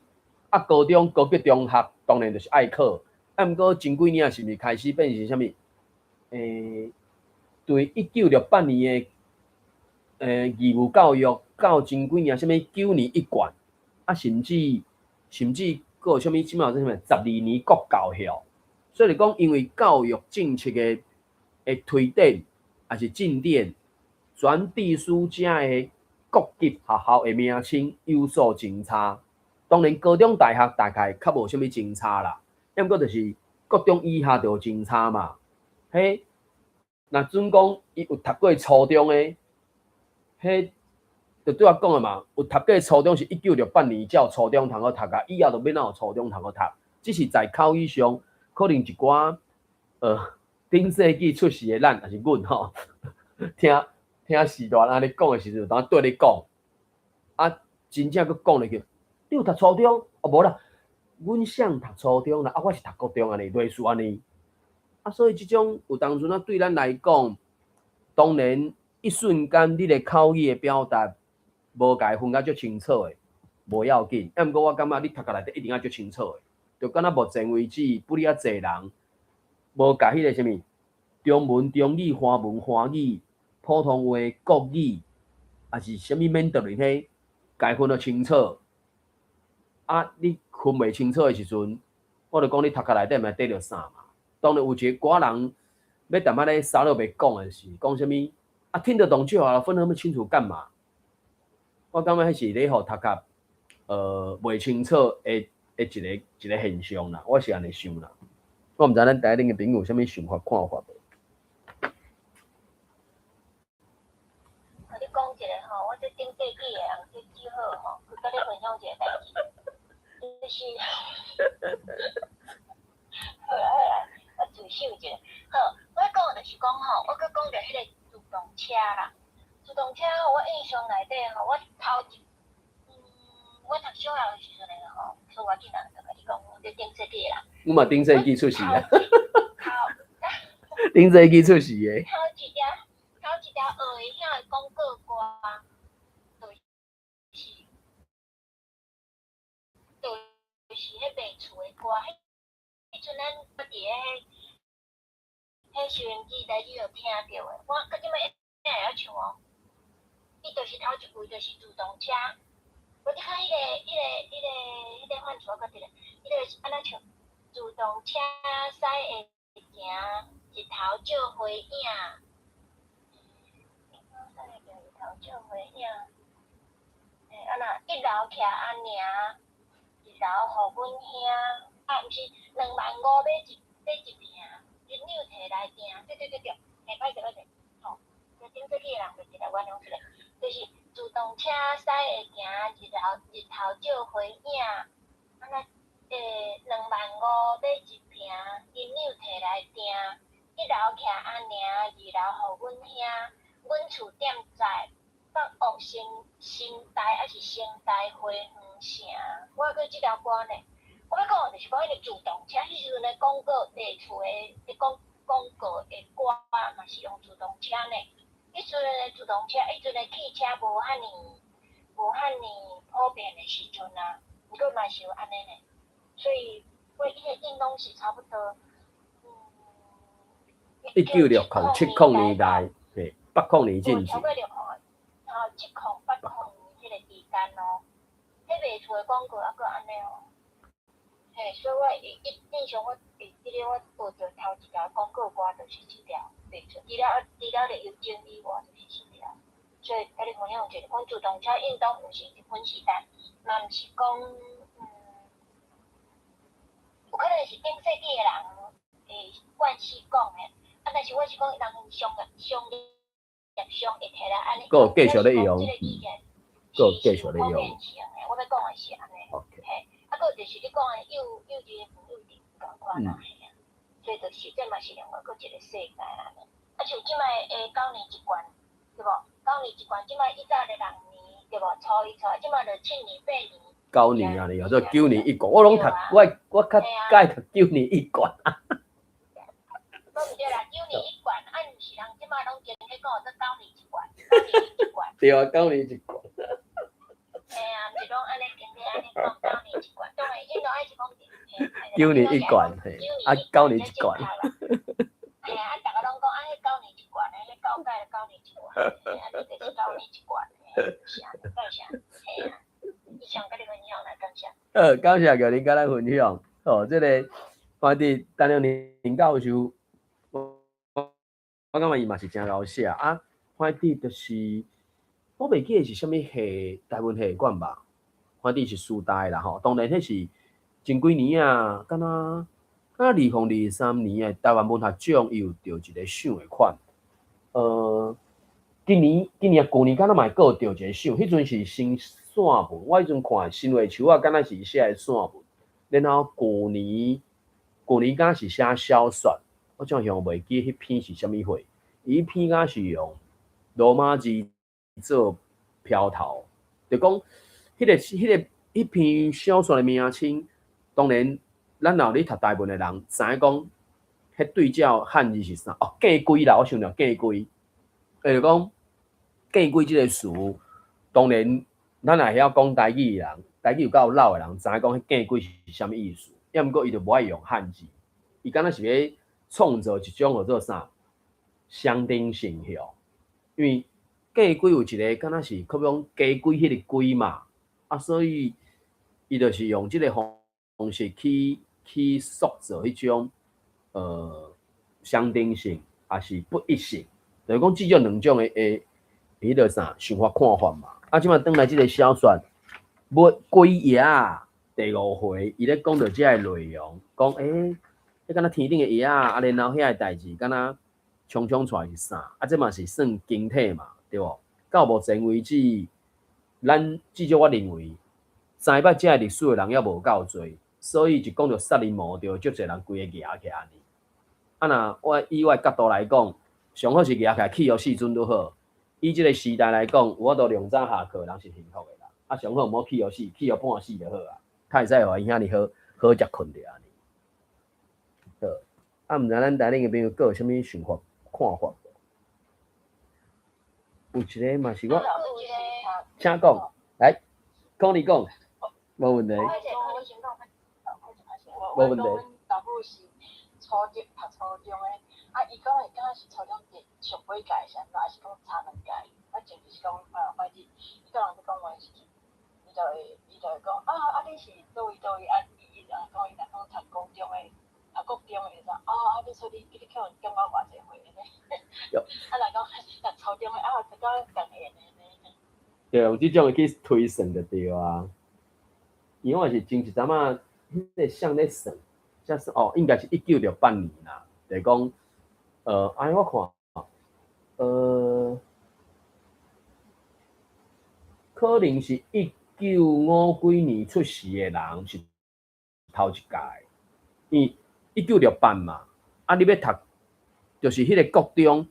啊高中、高級中學當然就是愛考，啊毋過前幾年是毋是開始變成啥物？對1968年的義務教育到前幾年啥物9年一貫，啊甚至閣有啥物這馬有啥物12年國教曉，所以就講因為教育政策的推展，抑是進展，全地區遮的各級學校的名稱有所真差。當然高中、大學大概較無啥物真差啦，抑毋過就是國中以下就有真差嘛。彼若準講伊有讀過初中的，彼就拄仔講的嘛，有讀過初中是1968年才有初中通好讀啊，以後就免哪有初中通好讀，只是在口語上可能一寡頂世紀出世的咱，抑是阮吼，聽聽時代按呢講的時陣，有當對你講，啊，真正閣講入去，你有讀初中？哦，無啦，阮誰讀初中啦，啊，我是讀國中按呢，類似按呢。啊，所以這種有當陣仔對咱來講，當然一瞬間你的口語的表達無共伊分甲足清楚的，無要緊。啊，毋過我感覺你讀甲內底一定愛足清楚的，就敢若目前為止，不哩遐濟人無共彼个啥物中文、中語、華文、華語、普通話、國語，抑是啥物免得哩彼，共伊分得清楚。啊，你分袂清楚的時陣，我就講你讀甲內底嘛綴著啥嘛。當然有一寡人欲踮仔咧沙落白講的是講啥物啊，聽得懂就好了，分得那麼清楚幹嘛？我感覺彼是咧予讀較袂清楚的一個一個現象啦，我是按呢想啦。我毋知咱台頂的朋友有啥物想法看法無？我你講一个吼，我這頂過去的人這記好吼，去佮你分享一个代誌，就是，好啦好啦，我自首一下，車啦，自動車我印象內底吼，我頭一，我讀小學的時陣吼，所以我囡仔就共你講，我佇頂世紀的人。阮嘛頂世紀出世啊。頭頂世紀出世的。頭一條學的遐个廣告歌，就是彼賣厝的歌。彼陣咱佇咧彼收音機內底就聽著的，我到這擺會曉唱哦。伊就是頭一句就是自動車，無你看彼個範疇閣佇咧，伊就是按怎唱？自動車駛會行，日頭照花影。日頭照花影。啊若一樓徛阿娘，二樓予阮兄，啊毋是2萬5買一坪，銀兩提來訂，對對對對，嘿，歹勢歹勢，吼，這頂世紀的人袂記得我講出來，就是自動車駛會行，日頭照花影，啊若2萬5買一坪，銀兩提來訂，一樓徛阿娘，二樓予阮兄，阮厝踮在北岳新大抑是新大花園城，我閣這條歌呢。我欲講的就是講彼個自動車，彼時陣的廣告賣厝的咧講廣告的歌嘛是用自動車呢。彼時陣的自動車，彼陣的汽車無遐爾普遍的時陣啊，毋過嘛是有按呢呢。所以我伊個應當是差不多，1960、70年代，嘿，80年進前。超過60，吼，70、80年彼個期間哦，彼賣厝的廣告猶閣按呢哦。嘿，所以我會印象，我會記得我學著頭一條廣告歌就是這條賣厝，除了咧郵政以外，就是這條。所以，共你分享一下，講自動車應當毋是日本時代，嘛毋是講，有可能是頂世紀的人會慣勢講的，啊，但是我是講人商業上會提來按呢。閣有繼續咧用，閣有繼續咧用。我欲講的是按呢。嘿，啊，閣就是你講的幼稚園、幼稚仝款啊，嘿啊，所以就是這嘛是另外閣一個世界按呢。啊，像這擺的九年一貫，對無？九年一貫，這擺以早的六年，對無？初一、初二，這擺就7年、8年。九年啊，你叫做九年一貫，我攏讀，我較佮意讀九年一貫。講毋對啦，九年一貫，啊，毋是人這擺攏經咧講做九年一貫，九年一貫。對啊，九年一貫。嘿啊，毋是攏按呢經咧按呢講九年一貫，當然𪜶攏愛是講九年一貫，嘿，啊，九年一貫。嘿啊，逐家攏講啊，彼九年一貫，彼九屆九年一貫，嘿啊，你就是九年一貫，是按呢，感謝，嘿啊，以上共你分享來感謝。好，感謝玉玲共咱分享。哦，這個反正陳玉玲教授，我感覺伊嘛是誠𠢕寫啊。反正就是我袂記得是啥物系，台文系館吧。反正是師大啦吼。當然彼是前幾年啊，敢若2023年的台灣文學獎，伊有得一個賞的款。今年啊，舊年敢若嘛會閣有得一個賞，彼陣是新散文，我彼陣看新話樹仔，敢若是寫的散文。然後舊年敢若是寫小說，我怎樣袂記彼篇是啥物貨？伊彼篇敢是用羅馬字做標頭，就講彼篇小說的名稱，當然咱若有咧讀台文的人知影講，彼對照漢字是啥？哦，見規啦，我想著見規，就講見規這個詞，當然咱若會曉講台語的人，台語有夠老的人，知影講彼見規是啥物意思。抑毋過伊就無愛用漢字，伊敢若是欲創造一種叫做啥象徵性吼，因為見規有一個敢若是可比講家規彼個規嘛，啊，所以伊就是用這個方式去塑造彼種象徵性，抑是不一性，就是講至少兩種的彼個啥想法看法嘛。啊，這擺轉來這個小說，欲鬼爺仔第五回，伊咧講著這个內容，講彼敢若天頂的葉仔，啊，然後遐个代誌敢若衝衝出來是啥？啊，這嘛是算經體嘛，對無？到目前為止，咱至少我認為，知捌這个歷史的人猶無夠濟，所以一講著殺人魔，就足濟人規个蜈起來按呢。啊，若我以我的角度來講，上好是舉起來去予四尊都好。以這个時代來講，有法度量早下課，人是幸福的啦。啊，上好毋好去予死，去予半死就好啊。較會使予𪜶遐爾好好食睏著按呢。好，啊，毋知咱台頂的朋友閣有啥物想法、看法無？有一个嘛是我，請講，來，講你講，無問題。無問題。查某是初中讀初中的，啊，伊講的敢若是初中佇上尾屆是按怎，還是講差兩屆？反正就是講，反正伊甲人咧講話時陣，伊就會講啊啊，你是佗位佗位啊？伊伊若講伊若講讀高中的，讀國中的，就講啊啊，你說你可能減我偌濟歲按呢？啊，若講讀初中的啊，就甲我仝年的呢。對，有這種會去推算就對啊。因為我是前一陣仔，彼個誰咧算？才算哦，應該是1968年啦。就是講，按呢我看，可能是一九五幾年出世的人是頭一屆，因為1968嘛，啊，你欲讀，就是彼個國中，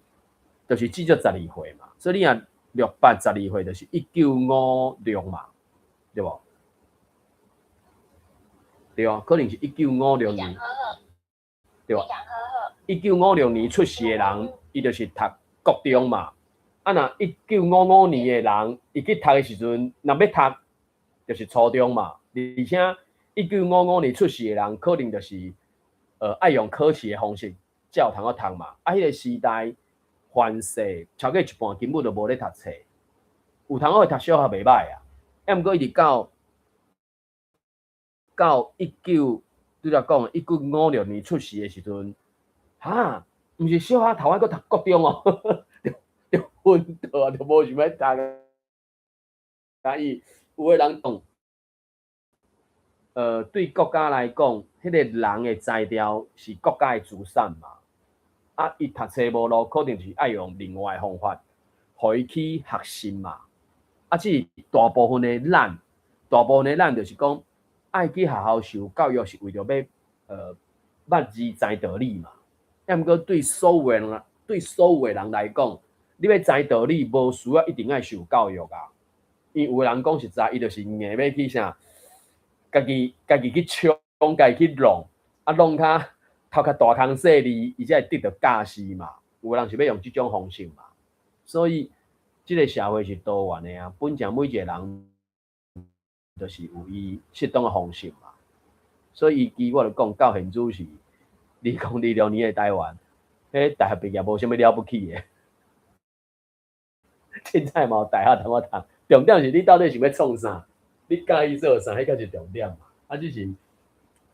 就是至少12歲嘛，所以你若68 12歲，就是1956嘛，對無？對啊，可能是一九五六年，對吧？1956年出世的人，伊就是讀國中嘛。啊，若1955年的人，伊去讀的時陣，若欲讀，就是初中嘛。而且一九五五年出世的人，可能就是愛用考試的方式才有通好讀嘛。啊，彼個時代，凡勢超過一半根本就無咧讀冊，有通好讀小學袂䆀啊。啊，毋過一直到一九，拄才講1956年出世的時陣，哈，毋是小學頭仔閣讀國中哦，就昏倒啊，就無想欲讀。啊，伊有的人講，對國家來講，彼個人的才調是國家的資產嘛。啊，伊讀冊無路，可能是愛用另外的方法，予伊去學習嘛。啊，只是大部分的咱，大部分的咱就是講，愛去學校受教育是為著欲捌字知道理嘛。啊，毋過對所有的人來講，你欲知道理，無需要一定愛受教育啊。因為有的人講實在，伊就是硬欲去啥，家己去衝，家己去弄，啊弄較頭殼大空細膩，伊才會得著教示嘛。有的人是欲用這種方式嘛。所以，這个社會是多元的啊，本正每一個人，就是有伊適當的方式嘛。所以，伊我就講到現在是2026年的台灣，彼大學畢業無啥物了不起的。凊彩嘛有大學通好讀，重點是你到底想欲創啥？你佮意做啥？彼才是重點嘛。啊，只是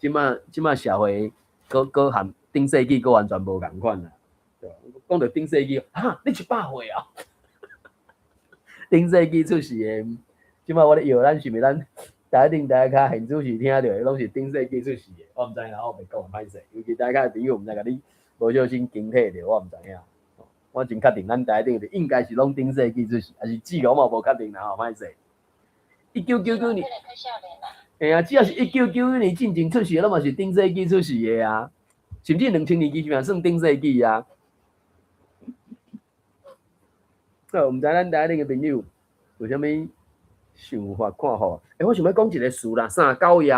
這馬社會，閣閣和頂世紀閣完全無仝款啦。對，講著頂世紀，哈，你100歲啊？頂世紀出世的，這馬我咧搖咱是毋是咱台頂台跤現主時聽著的，攏是頂世紀出世的。我毋知影，我袂講歹勢。尤其台跤的朋友，毋知共你無小心驚嚇著，我毋知影。我真確定，咱台頂應該是攏頂世紀出世，抑是志龍嘛無確定啦吼，歹勢。1999年，會啊，只要是1999年進前出世的，攏嘛是頂世紀出世的啊。甚至2000年其實嘛算頂世紀啊。好，毋知咱台頂的朋友有啥物想法看法？欸，我想欲講一个詞啦，三九夜，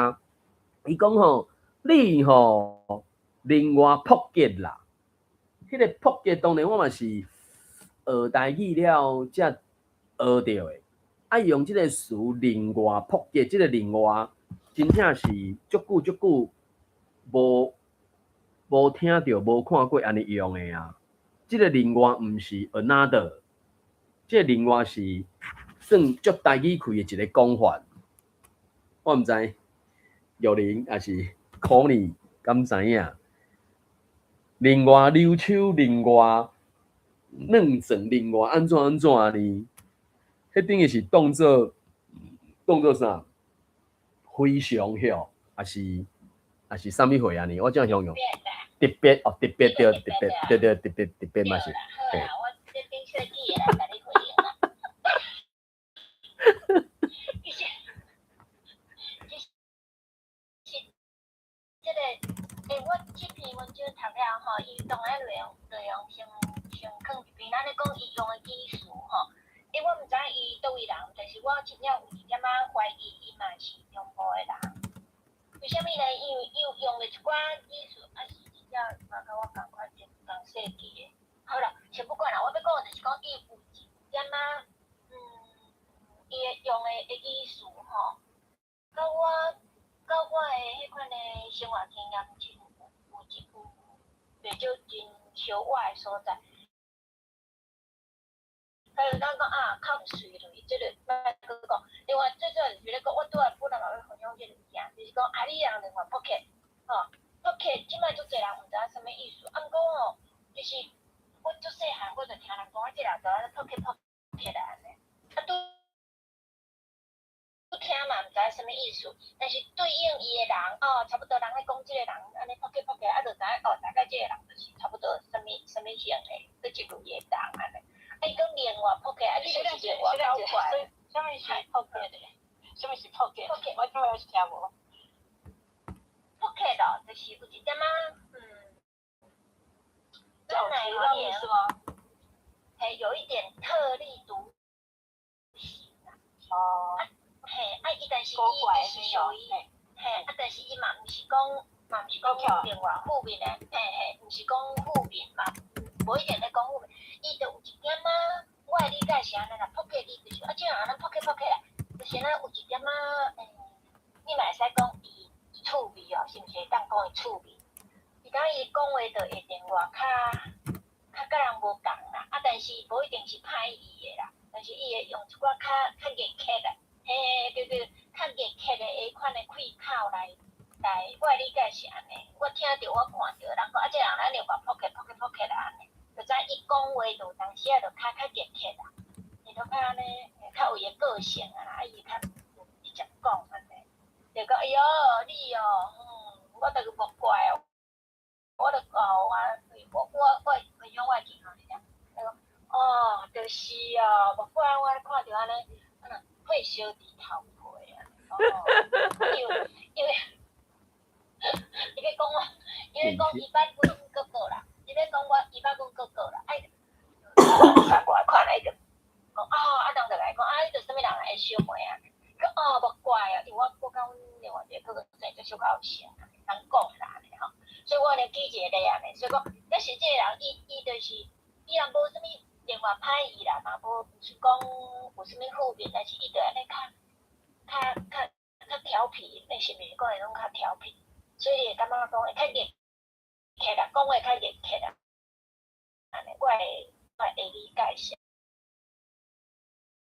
伊講吼，你吼另外撲結啦。彼个撲結當然我嘛是學台語了才學著的。啊，用這个詞另外撲結，這个另外真正是足久足久無聽著、無看過按呢用的啊。這个另外毋是 another，這个另外是算足台語氣的一个講法。我毋知玉玲抑是可妮敢知影？另外溜手，另外軟轉，另外按怎按怎呢？彼等於是當做啥？非常許，抑是啥物貨按呢？我這樣形容。特別哦，特別對，特別對對，特別特別嘛是。好啦，我這頂世紀的來共你回應啦。其實，這个，欸，我這篇文章讀了吼，伊當然內容先較安呢講，伊用的語詞吼，因為我毋知伊佗位人，但是我真正有一點仔懷疑伊嘛是中部的人。為啥物呢？因為伊有用的一寡語詞，啊是真正嘛佮我仝款仝設計的。好啦，先不管啦，我欲講的就是講伊有一點仔，伊的用的語詞吼，佮我的彼款的生活經驗真有一有袂少真相倚的所在。比如咱講啊，較隨落這個莫閣講。另外最主要就是咧講，我拄仔本來嘛欲分享這個物件，就是講啊，你人另外 pocket 吼，pocket 這擺足濟人毋知影啥物意思，啊，毋過吼，就是我足細漢我就聽人講啊，這人就按呢 pocket pocket 啊按呢，啊拄聽嘛毋知影啥物意思，但是對應伊的人哦，差不多人咧講這個人按呢 pocket pocket，啊就知影哦，大概這個人就是差不多啥物啥物型的，佗一類的人按呢。啊，伊講另外 pocket，啊，你就是另外搞怪。啥物是 pocket 的？啥物是 pocket？我怎麼是聽無？pocket 哦，就是有一點仔，本來有意思嗎？嘿，有一點特立獨行啦。哦。嘿，啊，伊但是伊伊是屬於，嘿，啊，但是伊嘛毋是講，嘛毋是講另外負面的，嘿嘿，毋是講負面嘛，無一定咧講負面，伊就有一點仔，我的理解是按呢啦，pocket 伊就是啊，這人按呢 pocket pocket 啦，就是按呢有一點仔，你嘛會使講伊趣味哦，是毋是會當講伊趣味？伊當伊講話就會另外較較佮人無仝啦，啊，但是無一定是歹意的啦，但是伊會用一寡較較硬客的，嘿，對對，較硬客的彼款的開口來來，我的理解是按呢，我聽著我看著人講啊，這人按呢話 pocket pocket pocket 啊按呢，就知伊講話就有當時仔就較較硬客啦，伊就較按呢，較有伊的個性啊，啊伊較直接講按呢，就講哎喲，你哦，我著無怪哦，我著哦，我我我分享我的經驗爾，伊講哦，就是哦，無怪我看著按呢，按呢火燒佇頭皮啊，哦，因為因為伊欲講我，伊欲講伊捌阮哥哥啦，伊欲講我伊捌阮哥哥啦，哎，我看來伊就講哦，啊人就來講啊，你著啥物人來小妹啊？講哦，無怪啊，因為我我佮阮另外一個哥哥生做小可有像，人講啦按呢吼，所以我按呢舉一個例按呢，所以講，但是這個人伊伊就是伊也無啥物另外歹意啦，嘛無毋是講有啥物負面，但是伊就按呢較較較較調皮，那是毋是講會攏較調皮？所以你會感覺講會較熱客啦，講話較熱客啦，按呢，我會理解是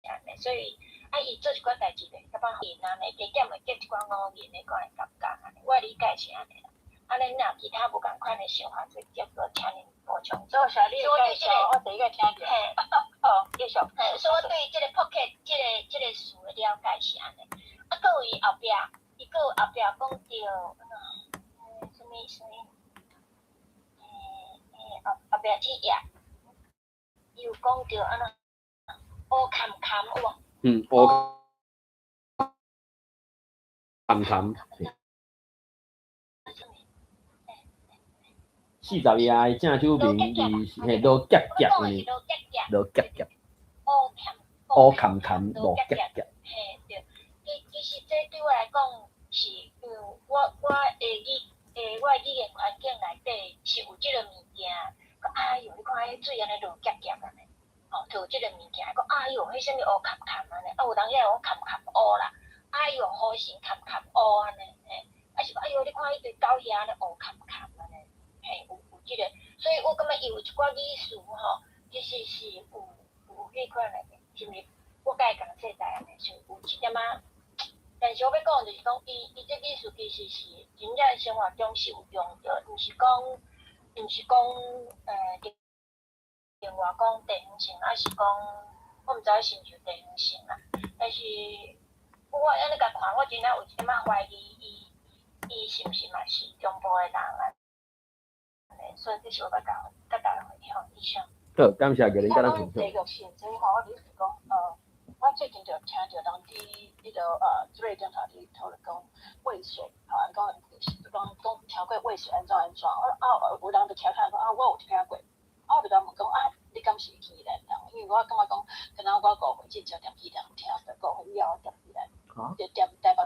按呢，所以啊，伊做一寡代誌就會感覺因按呢，加減會結一寡五言的款的感覺按呢，我理解是按呢啦。按呢，若其他無仝款的想法，就接閣請恁補充。多謝你的介紹，我第一個聽著。嘿，好，繼續。嘿，所以我對這個 pocket 這個這個詞的了解是按呢。啊，閣有伊後壁，伊閣有後壁講著，啥物啥物，後後壁這頁，伊有講著按怎，烏坎坎有無？嗯，烏坎坎。40頁正手邊字是嘿羅夾夾呢，羅夾夾。烏坎坎羅夾夾。嘿對，其其實這對我來講是，因為我我的語我的語言環境內底是有這個物件，講哎喲，你看彼水按呢落夾夾按呢，吼，就有這個物件，講哎喲，彼啥物烏坎坎按呢，啊有當時會講坎坎烏啦，哎喲，雨神坎坎烏按呢，嘿，啊是講哎喲，你看彼對狗遐按呢烏坎坎按呢，嘿，有有這個，所以我感覺伊有一寡語詞吼，其實是有有彼款的，是毋是？我佮伊仝世代按呢，是有一點仔。但是我欲講就是講，伊伊這語詞其實是真正生活中是有用著，毋是講毋是講另外講地方性，抑是講我毋知是毋是地方性啦。但是我按呢共看，我真正有一點仔懷疑伊伊是毋是嘛是中部的人啊？所以這是我欲共佮大家分享以上。好，感謝玉玲佮咱分享。地獄性這吼，我就是講，我最近就聽著人佇彼個這個頂頭佇討論講渭水，吼，講講講聽過渭水按怎按怎，啊有人就聽看講啊，我有聽過，啊我就共問講啊，你敢是宜蘭人？因為我感覺講，敢若我5歲之前踮宜蘭聽，5歲以後踮宜蘭，就踮台北。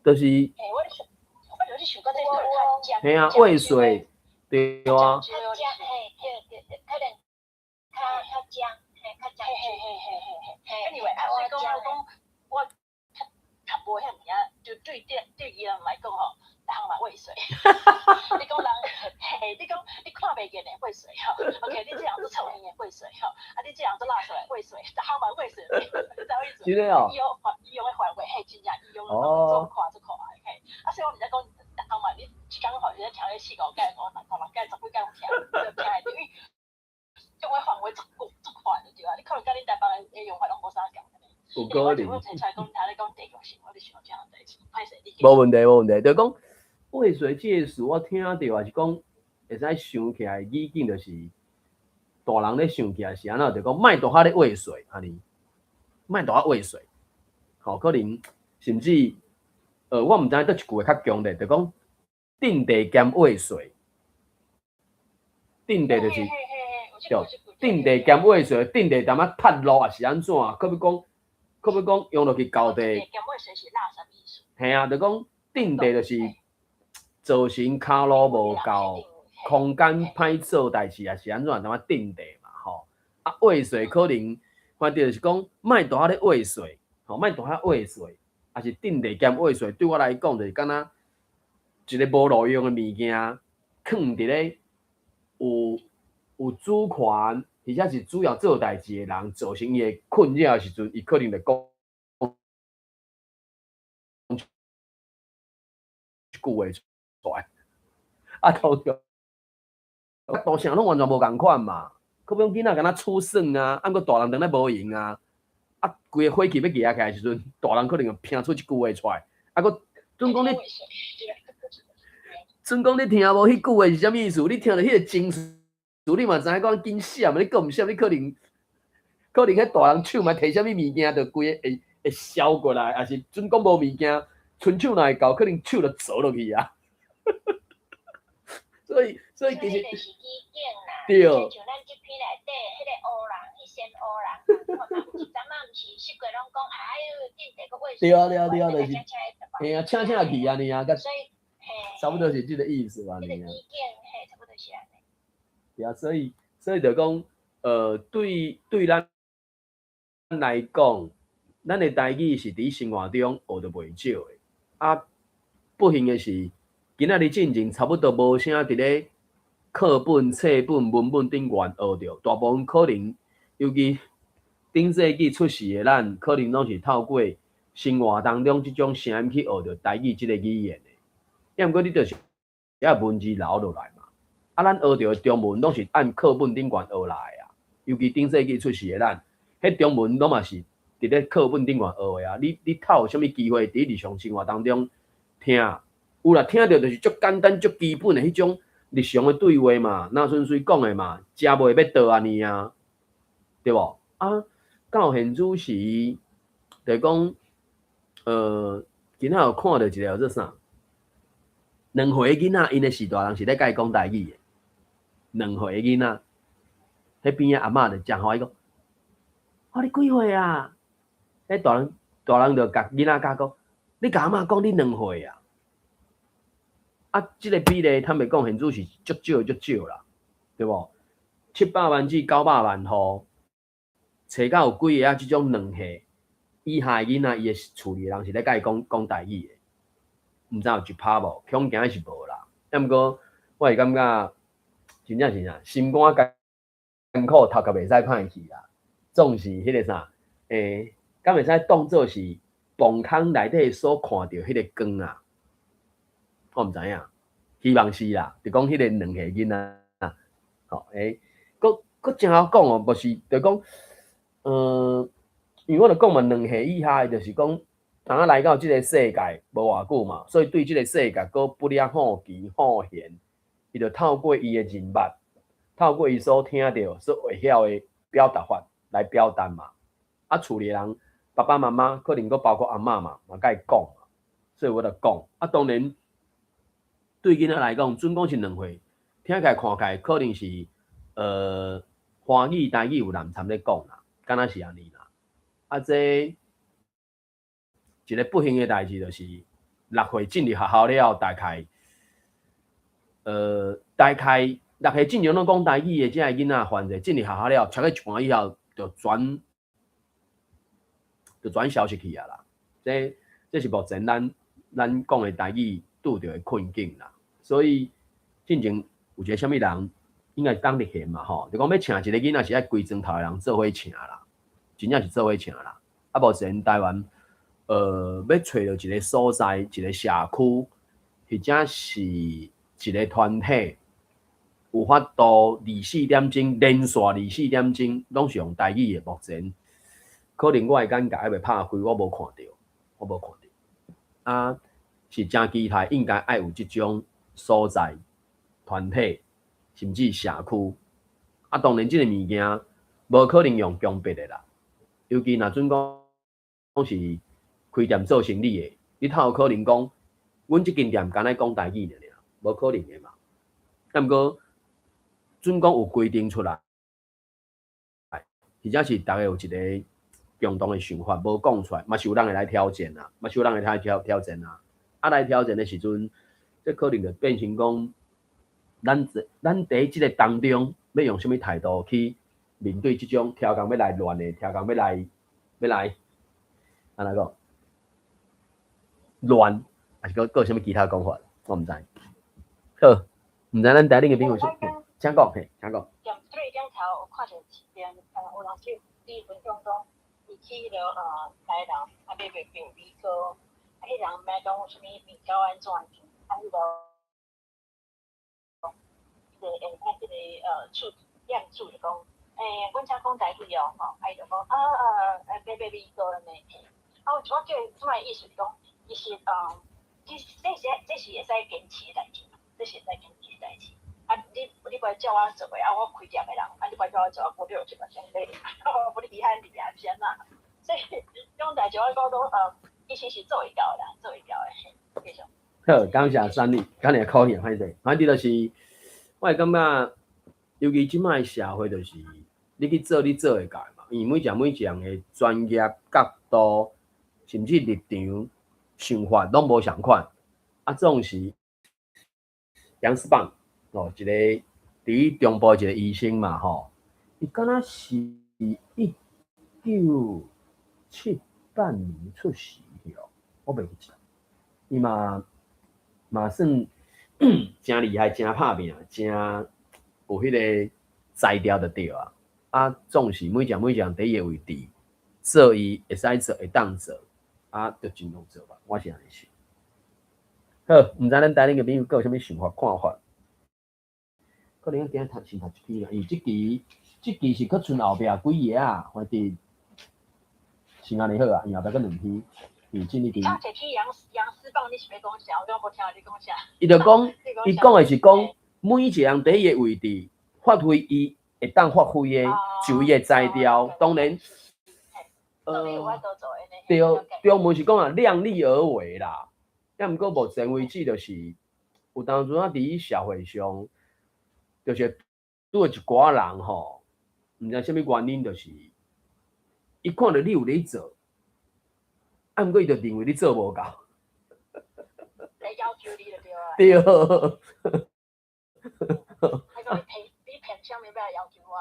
就是。欸，我咧想，我就是想講這較尖。嘿啊，渭水，對啊。較尖，嘿，對對對，可能較較尖，嘿，較尖。嘿嘿嘿嘿嘿嘿。Anyway，啊，所以講我講我較較無遐爾仔，就對對對伊人來講吼，逐項嘛渭水。你講人，嘿，你講你看袂見的渭水吼，OK，你這人做臭耳的渭水吼，啊，你這人做垃圾的渭水，逐項嘛渭水，你知影意思？真的哦。伊用伊用的範圍，嘿，真正伊用的範圍做寬做寬嘿。啊，所以我毋知講，逐項嘛，你一工吼，你咧聽咧四五擺、五六五六擺、十幾擺攏聽，就聽會著，因為用的範圍足廣足寬的對啊。你可能佮恁台北的用法攏無啥仝。有可能。我提出來講，頭咧講地獄性，我就想這項代誌，歹勢你。無問題，無問題，就講渭水這個詞，我聽著也是講會使想起來，語境就是大人咧想起來是按怎，就講莫大哈咧渭水按呢，莫大哈渭水，吼，可能甚至我毋知影佗一句會較強烈，就講鎮地兼渭水，鎮地就是對，鎮地兼渭水，鎮地淡仔塌落抑是按怎？閣欲講，閣欲講用落去厚地。兼渭水是垃啥物意思？嘿啊，就講鎮地就是造成跤路無夠，空間歹做代誌，抑是按怎淡仔鎮地嘛，吼。啊，渭水可能反正就是講，莫大哈咧渭水，吼，莫大哈渭水，抑是鎮地兼渭水，對我來講就是敢若一個無路用的物件，囥佇咧有有主權，或者是主要做代誌的人，造成伊的困擾的時陣，伊可能就講一句話出來。啊，當場大聲攏完全無仝款嘛，閣欲講囡仔敢若處耍啊，啊，毋過大人當咧無閒啊，啊，規個火氣欲舉起來的時陣，大人可能就拼出一句話出來，啊，閣準講你，準講你聽無彼句話是啥物意思？你聽著彼個情緒，你嘛知影講緊閃，你閣毋閃，你可能可能彼大人手嘛提啥物物件，就規个會會燒過來，抑是準講無物件，賰手若會到，可能手就鑿落去啊。所以，所以其實是語境啦，對。像咱這篇內底，彼個烏人，彼先烏人，有一陣仔毋是四界攏講，哎喲，鎮地閣渭水，對啊對啊對啊，就是，嘿啊，請請去按呢啊，佮所以，嘿，差不多是這個意思按呢啊。這個語境，嘿，差不多是按呢。對啊，所以，所以就講，對對咱來講，咱的台語是佇生活中學著袂少的。啊，不幸的是，今仔日進前差不多無啥佇咧課本、冊本、文本頂懸學著，大部分可能，尤其頂世紀出世的咱，可能攏是透過生活當中這種聲音去學著台語這個語言的。抑毋過你就是遐文字留落來嘛。啊，咱學著的中文攏是按課本頂懸學來的啊。尤其頂世紀出世的咱，彼中文攏嘛是佇咧課本頂懸學的啊。你你透有啥物機會佇日常生活當中聽？有啦，聽著就是足簡單、足基本的彼種日常的對話嘛，若純粹講的嘛，食袂欲倒按呢啊，對無？啊，到現此時，就講，今仔有看著一個叫做啥？2歲的囡仔，𪜶的序大人是咧共伊講台語的。2歲的囡仔，彼邊的阿嬤就誠歡喜講：哦，你幾歲啊？彼大人大人就共囡仔教講：你共阿嬤講你兩歲啊？啊，這個比例坦白講，現此是足少足少啦，對無？700萬至900萬戶，揣到有幾个啊？這種2歲以下的囡仔，伊的厝裡的人是咧共伊講講台語的，毋知有一趴無？恐驚是無啦。抑毋過，我會感覺真正是啥，心肝艱苦，頭殼袂使歹去啦。總是彼個啥，欸，敢會使當做是磅空內底所看著彼個光啊？我毋知影，希望是啦。就講彼個2歲囡仔，吼，欸，閣閣真曉講哦，無是就講，因為我著講嘛，2歲以下的，就是講，當仔來到這個世界無偌久嘛，所以對這個世界閣不了好奇好閒，伊就透過伊的認捌，透過伊所聽著、所會曉的表達法來表達嘛。啊，厝裡的人爸爸媽媽可能閣包括阿嬤嘛，嘛共伊講嘛，所以我就講。啊，當然對囡仔來講，準講是兩歲，聽起來看起來可能是華語台語有濫參咧講啦，敢若是按呢啦。啊，這一個不幸的代誌就是6歲進入學校了後，大概6歲進前攏講台語的這个囡仔，犯罪進入學校了後，讀到一半以後就全消失去啊啦。這是目前咱講的台語拄著的困境啦。所以進前有一個啥物人，應該是黨立憲嘛吼，就講欲請一個囡仔是愛規莊頭的人做伙請啦，真正是做伙請啦。啊，目前台灣欲揣著一個所在，一個社區，或者是一個團體，有法度24點鐘連續24點鐘攏是用台語的，目前可能我的眼界猶未拍開，我無看著，我無看著。啊，是誠期待應該愛有這種所在、團體，甚至社區。啊，當然這個物件無可能用強迫的啦。尤其若準講是開店做生意的，你哪有可能講，阮這間店干焦講台語爾爾，無可能的嘛。啊，毋過準講有規定出來，或者是逐家有一個共同的想法，無講出來，嘛是有人會來挑戰啊，嘛是有人會來挑戰啊。啊，來挑戰的時陣，這可能就變成講，咱佇這個當中，欲用啥物態度去面對這種刁工欲來亂的，刁工欲來，按怎講？亂，抑是閣閣有啥物其他講法？我毋知。好，毋知咱台頂的朋友是，請講，嘿，請講。踮對頂頭有看著一邊，有人去佇分享講，伊去彼个台南，啊買白白米糕，啊，彼人毋知講啥物米糕按怎做，啊，彼个彼个下底彼个厝店主就講，欸，阮遮講台語哦，吼，啊伊就講啊啊，買白米糕按呢。啊，我覺得這擺意思是講，其實其實這是會使堅持的代誌嘛，這是會使堅持的代誌。啊，你無愛照我做的，啊，我開店的人，啊，你無愛照我做，啊，無你就這個先買，無你厲害厲害是按怎？所以這種代誌我講講，其實是做會到的啦，做會到的，繼續。好，感謝珊妮，敢爾可以歹勢，反正就是，我會感覺，尤其這擺社會就是，你去做你做會到的嘛，因為每一個每一個人的專業角度，甚至立場、想法攏無仝款，啊，總是楊思棒哦，一個佇中部一個醫生嘛吼，伊敢若是1978年出世哦，我袂記得，伊嘛算誠厲害，誠拍拚，誠有彼個才調就對啊。啊，總是每一個每一個人佇伊的位置做伊會使做會當做，啊，就盡量做吧。我是按呢想。好，毋知咱台頂的朋友閣有啥物想法看法？可能今仔讀先讀一篇啦，因為這期是閣賰後壁幾頁啊，反正是按呢好啊，因後壁閣兩篇，是進一期。剛這篇楊思棒，你是欲講啥？我敢無聽你講啥。伊就講，伊講的是講，每一個人佇伊的位置發揮伊會當發揮的，就伊的才調。當然，對，中文是講啊，量力而為啦。啊，毋過目前為止，就是有當陣仔佇社會上，就是拄著一寡人吼，毋知啥物原因，就是伊看著你有咧做，啊，毋過伊就認為你做無夠。來要求你就對啊。對。還講你憑啥物欲來要求我？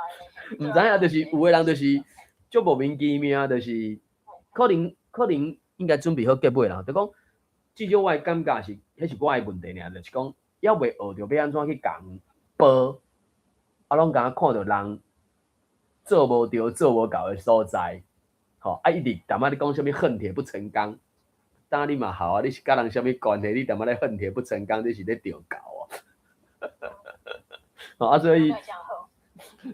毋知影，就是有的人就是足莫名其妙，就是可能應該準備好結尾啦。就講至少我的感覺是，彼是我的問題爾，就是講猶未學著欲按怎去共報，啊，攏敢若看著人做無著、做無夠的所在，吼，啊，一直淡仔咧講啥物恨鐵不成鋼，當你嘛好啊，你是佮人啥物關係？你淡仔咧恨鐵不成鋼，你是咧著猴啊？啊，所以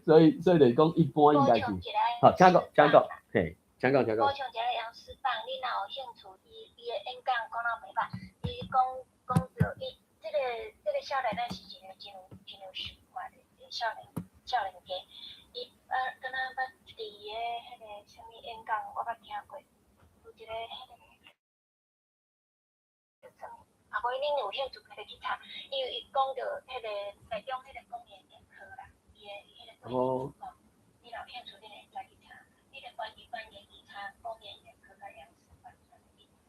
就是講一般應該是，好，請講，請講，嘿，請講，請講。無像一个楊思棒，你若有興趣，伊的演講講了袂歹，伊講講著伊這個少年仔是一個真有想法的少年家，伊敢若捌佇伊的彼个啥物演講，我捌聽過，有一個彼个叫啥物啊？啊，無恁有興趣可以去查，因為伊講著彼个台中彼个講演眼科啦，伊的彼个你若有興趣，你會使去查。你著關一般研去查講演眼科佮楊師範，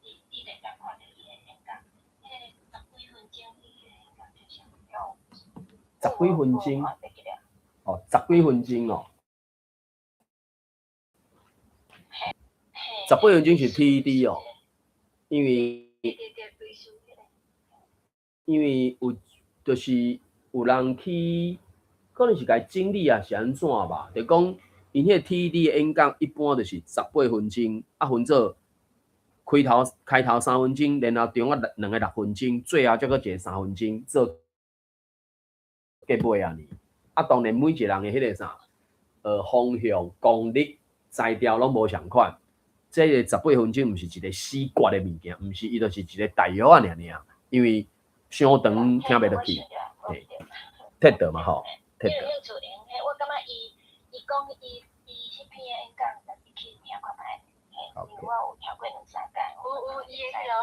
你會當看著伊的演講，彼个十幾分鐘，伊彼個演講就是有。十幾分鐘。哦，十幾分鐘哦。18分鐘是 TED 哦，因為有就是有人去，可能是共整理啊，是按怎吧？就講𪜶彼個 TED 的演講一般就是十八分鐘，啊分做開頭3分鐘，然後中間兩个6分鐘，最後才閣一个三分鐘做結尾按呢。啊，當然每一個人的彼個啥，方向、功力、才調攏無仝款。這個十八分鐘毋是一个死決的物件，毋是伊就是一个大約仔爾爾，因為傷長聽袂落去，嘿，TED 嘛吼，TED。我感覺伊講伊彼篇演講，你去聽看覓，因為我有聽過兩三擺。有伊的彼个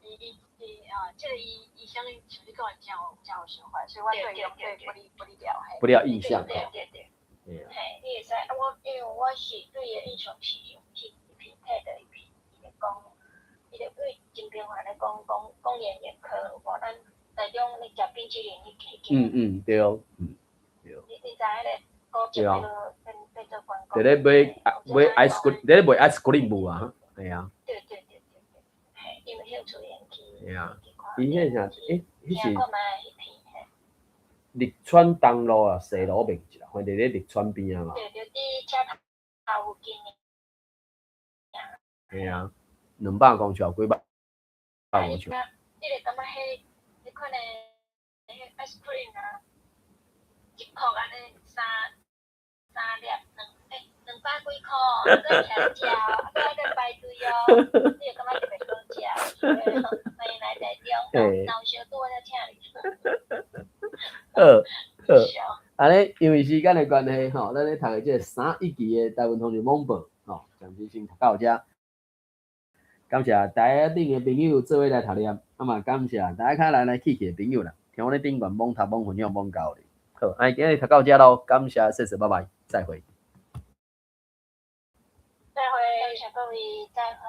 伊伊伊啊，這个伊醫生像你講的誠有想法，所以我對伊對不離了嘿。不了印象。對對對。嘿，你會使，我因為我是對伊的印象是用彼篇 TED 的一篇，伊咧講，伊咧對真頻繁咧講講講眼眼科有無？咱台中咧食冰淇淋彼間。嗯，對，對。你知彼个古蹟彼个變做觀光。佇咧買 ice cream，佇咧賣 ice cream 無啊？係啊。對對對對對，嘿，你有興趣會去。係啊，伊彼啥？欸，彼是綠川東路啊，西路邊一啦，反正佇咧綠川邊仔嘛。對對，佇車頭附近的。係啊，200公尺幾百公尺。你會感覺彼款的彼 ice cream 啊，一箍按呢三粒200幾箍，閣徛咧食，閣愛閣排隊哦，你會感覺特別好食，歡迎來台中，若有小拄我才請你。好，好，按呢，因為時間的關係吼，咱咧讀的這個311期的台灣通訊網報吼，暫時先讀到遮。感謝台頂的朋友做伙來讀念，啊嘛感謝大家較來來去去的朋友啦，聽我咧頂懸猛讀猛分享猛交流。好，按呢今日讀到遮囉，感謝，謝謝，拜拜，再會。再會，感謝各位，再會。